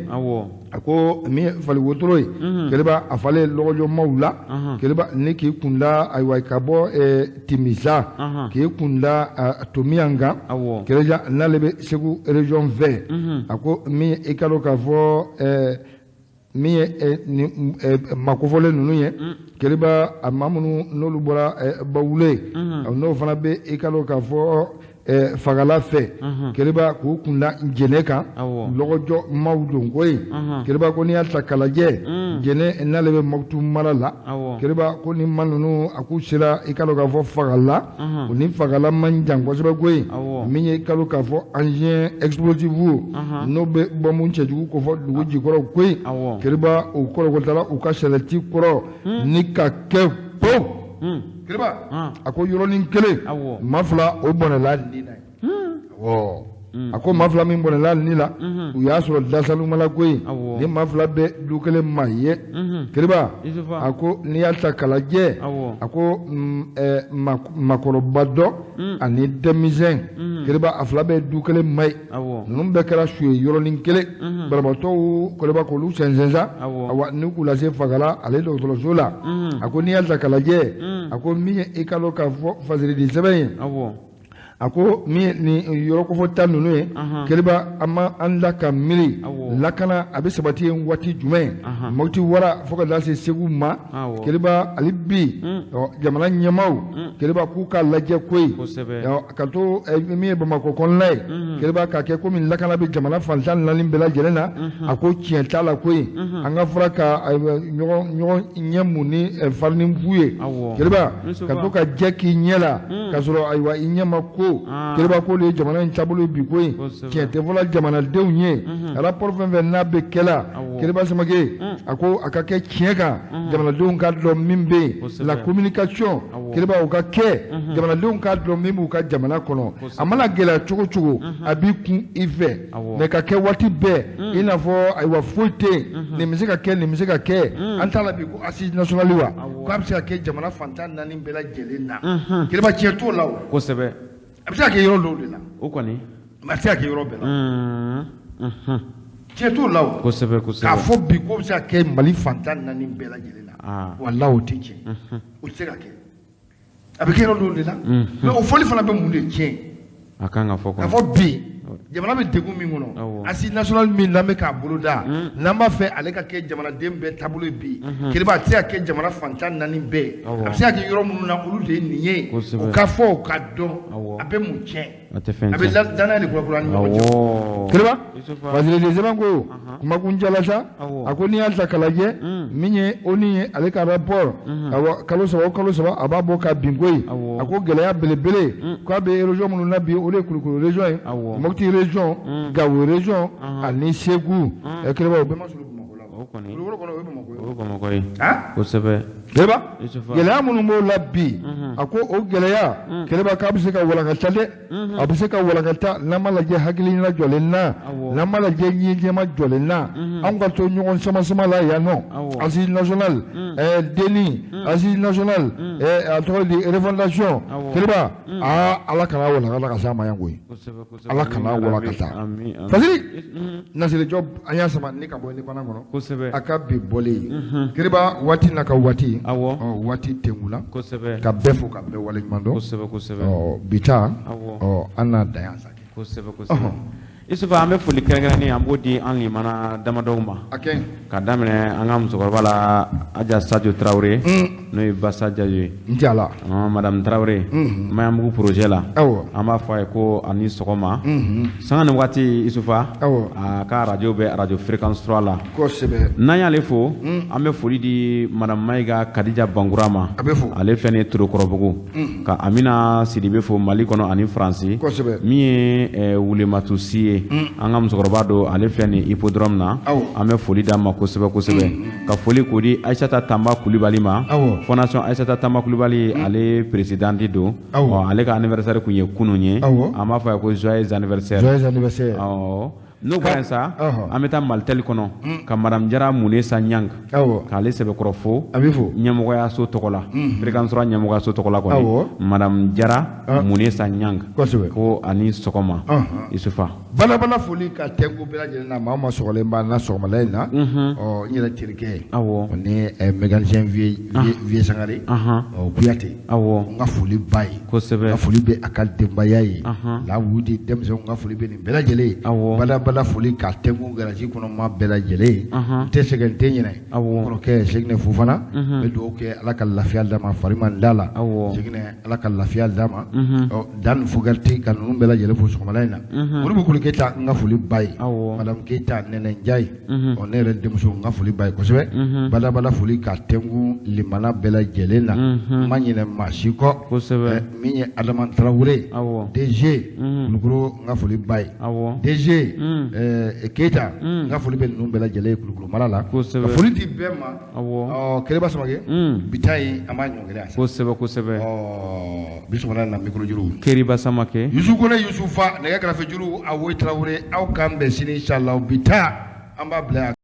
S1: a ko min ye fali wotoro ye, Kiriba, a falen lɔgɔjɔmaw la, Kiriba, ni k'i kunda, ayiwa, ka bɔ Timisa k'i kunda Tomiyan kan, Kiriba, n'ale bɛ Segu région fɛ. A ko min ye, i ka dɔn k'a fɔ min ye nin makofɔlen ninnu ye, Kiriba, a maa minnu n'olu bɔra Bawule, n'o fana bɛ, i ka dɔn k'a fɔ Fagala fɛ, Kiriba, k'u kunda Jɛnɛ kan, lɔgɔjɔ maaw don koyi. Kiriba, ko n'i y'a ta k'a lajɛ, Jɛnɛ, n'ale bɛ Mɔputi mara la, Kiriba, ko ni maa ninnu, a k'u sera, i ka dɔn k'a fɔ Fagala, u ni Fagala man jan kosɛbɛ koyi. Min ye, i ka dɔn k'a fɔ engin explosif, n'o bɛ bɔnbɔn cɛjugu ko fɔ dugu jukɔrɔ koyi, Kiriba, u kɔrɔkɔtala u ka charrette kɔrɔ ni ka kɛ po. Kiriba, a ko yɔrɔnin kelen, maa fila o bɔnɛla ni na. Awɔ, a ko maa fila min bɔnɛla ni la, u y'a sɔrɔ dasalumala koyi. Ni maa fila bɛ du kelen maa ye. Kiriba, a ko n'i y'a ta k'a lajɛ, a ko maakɔrɔba dɔ ani denmisɛn, Kiriba, a fila bɛ du kelen maa ye. Ninnu bɛɛ kɛra su ye yɔrɔnin kelen. Banabaatɔw, Kiriba, k'olu sɛnsɛn sa, awa, ni k'u lase Fagala ale dɔgɔtɔrɔso la. A ko n'i y'a ta k'a lajɛ, a ko min ye, i ka dɔn k'a fɔ fasiridi sɛbɛn ye, a ko min ye nin yɔrɔ kofɔta ninnu ye, Kiriba, an ma an da ka miiri lakana a bɛ sabati yen waati jumɛn? Mɔti wara fo ka taa se Segu ma, Kiriba, hali bi jamana ɲɛmaaw, Kiriba, k'u k'a lajɛ koyi, ka to min ye Bamakɔ kɔnɔna ye, Kiriba, k'a kɛ komi lakana bɛ jamana fan 14 bɛɛ lajɛlen na. A ko tiɲɛ t'a la koyi. An ka fura ka ɲɔgɔn ɲɛ mun ni farini fu ye, Kiriba, ka to ka jɛ k'i ɲɛ la k'a sɔrɔ, ayiwa, i ɲɛ ma ko. ko Keriba ko de ye jamana in taabolo ye bi koyi tiɲɛ tɛ fɔla jamanadenw ye rapport fɛn fɛn n'a bɛ kɛla Keriba Samake a ko a ka kɛ tiɲɛ kan jamanadenw k'a dɔn min bɛ yen la communication Keriba o ka kɛ jamanadenw k'a dɔn min b'u ka jamana kɔnɔ a mana gɛlɛya cogo cogo a b'i kun i fɛ mais ka kɛ waati bɛɛ i n'a fɔ ayiwa foyi tɛ yen nin bɛ se ka kɛ nin bɛ se ka kɛ an t'a la bi ko assise nationale wa k'a bɛ se ka kɛ jamana fan 14 bɛɛ lajɛlen na Keriba tiɲɛ t'o la o
S2: kosɛbɛ
S1: a bɛ se ka kɛ yɔrɔ dɔw de la
S2: o kɔni
S1: mais a tɛ se ka kɛ yɔrɔ bɛɛ la tiɲɛ t'o la o
S2: kosɛbɛ kosɛbɛ
S1: k'a fɔ bi k'o bɛ se ka kɛ Mali fan 14 bɛɛ lajɛlen na walahi o tɛ tiɲɛ o tɛ se ka kɛ a bɛ kɛ yɔrɔ dɔw de la mais o fɔli fana bɛ mun de tiɲɛ
S2: a kan ka fɔ
S1: k'a fɔ bi jamana bɛ degun min kɔnɔ assise nationale min n'an bɛ k'a boloda n'an b'a fɛ ale ka kɛ jamanaden bɛɛ taabolo ye bi Keriba a tɛ se ka kɛ jamana fan 14 bɛɛ a bɛ se ka kɛ yɔrɔ minnu na olu de ye nin ye o ka fɔ o ka dɔn a bɛ mun tiɲɛ
S2: A tɛ fɛn
S1: a bɛ danaya de kurakuraya ni ɲɔgɔn cɛ Keriba Fasiri de sɛbɛn ko kumakuncɛ la sa a ko n'i y'a ta k'a lajɛ min ye ONU ye ale ka rapport awɔ kalo 3 o kalo 3 a b'a bɔ ka bin koyi a ko gɛlɛya belebele k'a bɛ région minnu na bi o de ye Kulukoro région ye Mopti région Gawo région ani Segu Keriba o bɛɛ ma surun Bamakɔ la
S2: O kɔni
S1: Kulukoro kɔnɔ o ye Bamakɔ ye
S2: o ye Bamakɔ ye
S1: kosɛbɛ Keriba gɛlɛya minnu b'o la bi a ko o gɛlɛya Keriba k'a bɛ se ka walankata dɛ a bɛ se ka walankata n'an m'a lajɛ hakilina jɔlen na n'an m'a lajɛ ɲɛjɛma jɔlen na anw ka to ɲɔgɔn sama sama la yan nɔ assise nationale DNI assise nationale a tɔgɔ di refondation Keriba aa Ala kana walankata ka s'a ma yan koyi Ala kana walankata Fasiri Nasire Jɔp an y'a sama ni ka bɔ indépendant kɔnɔ
S2: kosɛbɛ
S1: a ka bi bɔlen ye Keriba waati n'a ka waati awɔ waati tenkuna
S2: kosɛbɛ
S1: ka bɛɛ fo ka bɛɛ waleɲuman dɔn
S2: kosɛbɛ kosɛbɛ
S1: ɔ bi ta ɔ an n'a dan yan sa
S2: kosɛbɛ kosɛbɛ Isufu an bɛ foli kɛrɛnkɛrɛnnen an b'o di an limana damadɔw ma ka daminɛ an ka musokɔrɔba la Aja Sajo Tarawele n'o ye Basa Jajo ye
S1: n tɛ ala
S2: madame Tarawele Maɲanbugu projet la an b'a fɔ a ye ko a ni sɔgɔma sanga ni waati Isufa a ka arajo bɛ arajo fréquence 3 la
S1: kosɛbɛ
S2: n'an y'ale fo an bɛ foli di madame Mayiga Kadija Bankura ma
S1: a bɛ fo
S2: ale filɛ nin ye Torokɔrɔbugu ka Amina Sidibe fo Mali kɔnɔ ani Faransi
S1: kosɛbɛ
S2: min ye Wulematu Si ye an ka musokɔrɔba don ale filɛ nin hippodrome na an bɛ foli d'a ma kosɛbɛ kosɛbɛ ka foli k'o di Ayisata Tanba Kulibali ma fondation Ayisata Tanba Kulibali ale présidente don ale ka anniversaire tun ye kunun ye an b'a fɔ a ye ko joyeux anniversaire
S1: joyeux anniversaire
S2: n'o bɔra yen sa an bɛ taa Malitel kɔnɔ ka madame Jara Munesa Ɲang k'ale sɛbɛkɔrɔ fo
S1: a bɛ fo
S2: ɲɛmɔgɔyaso tɔgɔ la fréquence 3 ɲɛmɔgɔyaso tɔgɔ la kɔni madame Jara Munesa Ɲang ko a ni sɔgɔma Isufa
S1: balabala foli ka tɛnku bɛɛ lajɛlen na maa o maa sɔgɔlen b'an na sɔgɔmada in na ɔ n yɛrɛ terikɛ
S2: awɔ
S1: ni mécanicien Vieux Sangare ɔ Kuyate
S2: awɔ
S1: n ka foli b'a ye
S2: kosɛbɛ
S1: n ka foli bɛ a ka denbaya ye Lawudi denmisɛnw n ka foli bɛ nin bɛɛ lajɛlen ye
S2: awɔ
S1: balabala foli ka tɛnku garage kɔnɔ maa bɛɛ lajɛlen ye n tɛ sɛgɛn n tɛ ɲinɛ
S2: awɔ
S1: kɔrɔkɛ Seginɛ Fofana n bɛ dugawu kɛ Ala ka lafiya d'a ma fari man d'a la
S2: awɔ
S1: Seginɛ Ala ka lafiya d'a ma ɔ Dan Fogarty ka ninnu bɛɛ lajɛlen fo sɔgɔmada in na Modibo Kolo Keyita n ka foli b'a ye madame Keyita Nɛnɛ Njayi ɔ ne yɛrɛ denmuso n ka foli b'a ye kosɛbɛ badabada foli ka tɛnku limana bɛɛ lajɛlen na n ma ɲinɛ maa si kɔ
S2: kosɛbɛ
S1: min ye Adama Tarawele
S2: awɔ
S1: DG Kulukoro n ka foli b'a ye
S2: awɔ
S1: DG Keyita n ka foli bɛ ninnu bɛɛ lajɛlen ye Kulukoro mara la
S2: kosɛbɛ
S1: ka foli di bɛɛ ma
S2: awɔ
S1: ɔ Kɛrɛba Samakɛ bi ta in an b'a ɲɔngiri yan sa
S2: kosɛbɛ kosɛbɛ
S1: ɔ bi sɔgɔmada in na micro juru
S2: Keriba Samakɛ
S1: Yusu Kone Yusufa nɛgɛ kɛrɛfɛ juru Awoyi Tarawele aw k'an bɛn sini inchallah bi ta an b'a bila yan.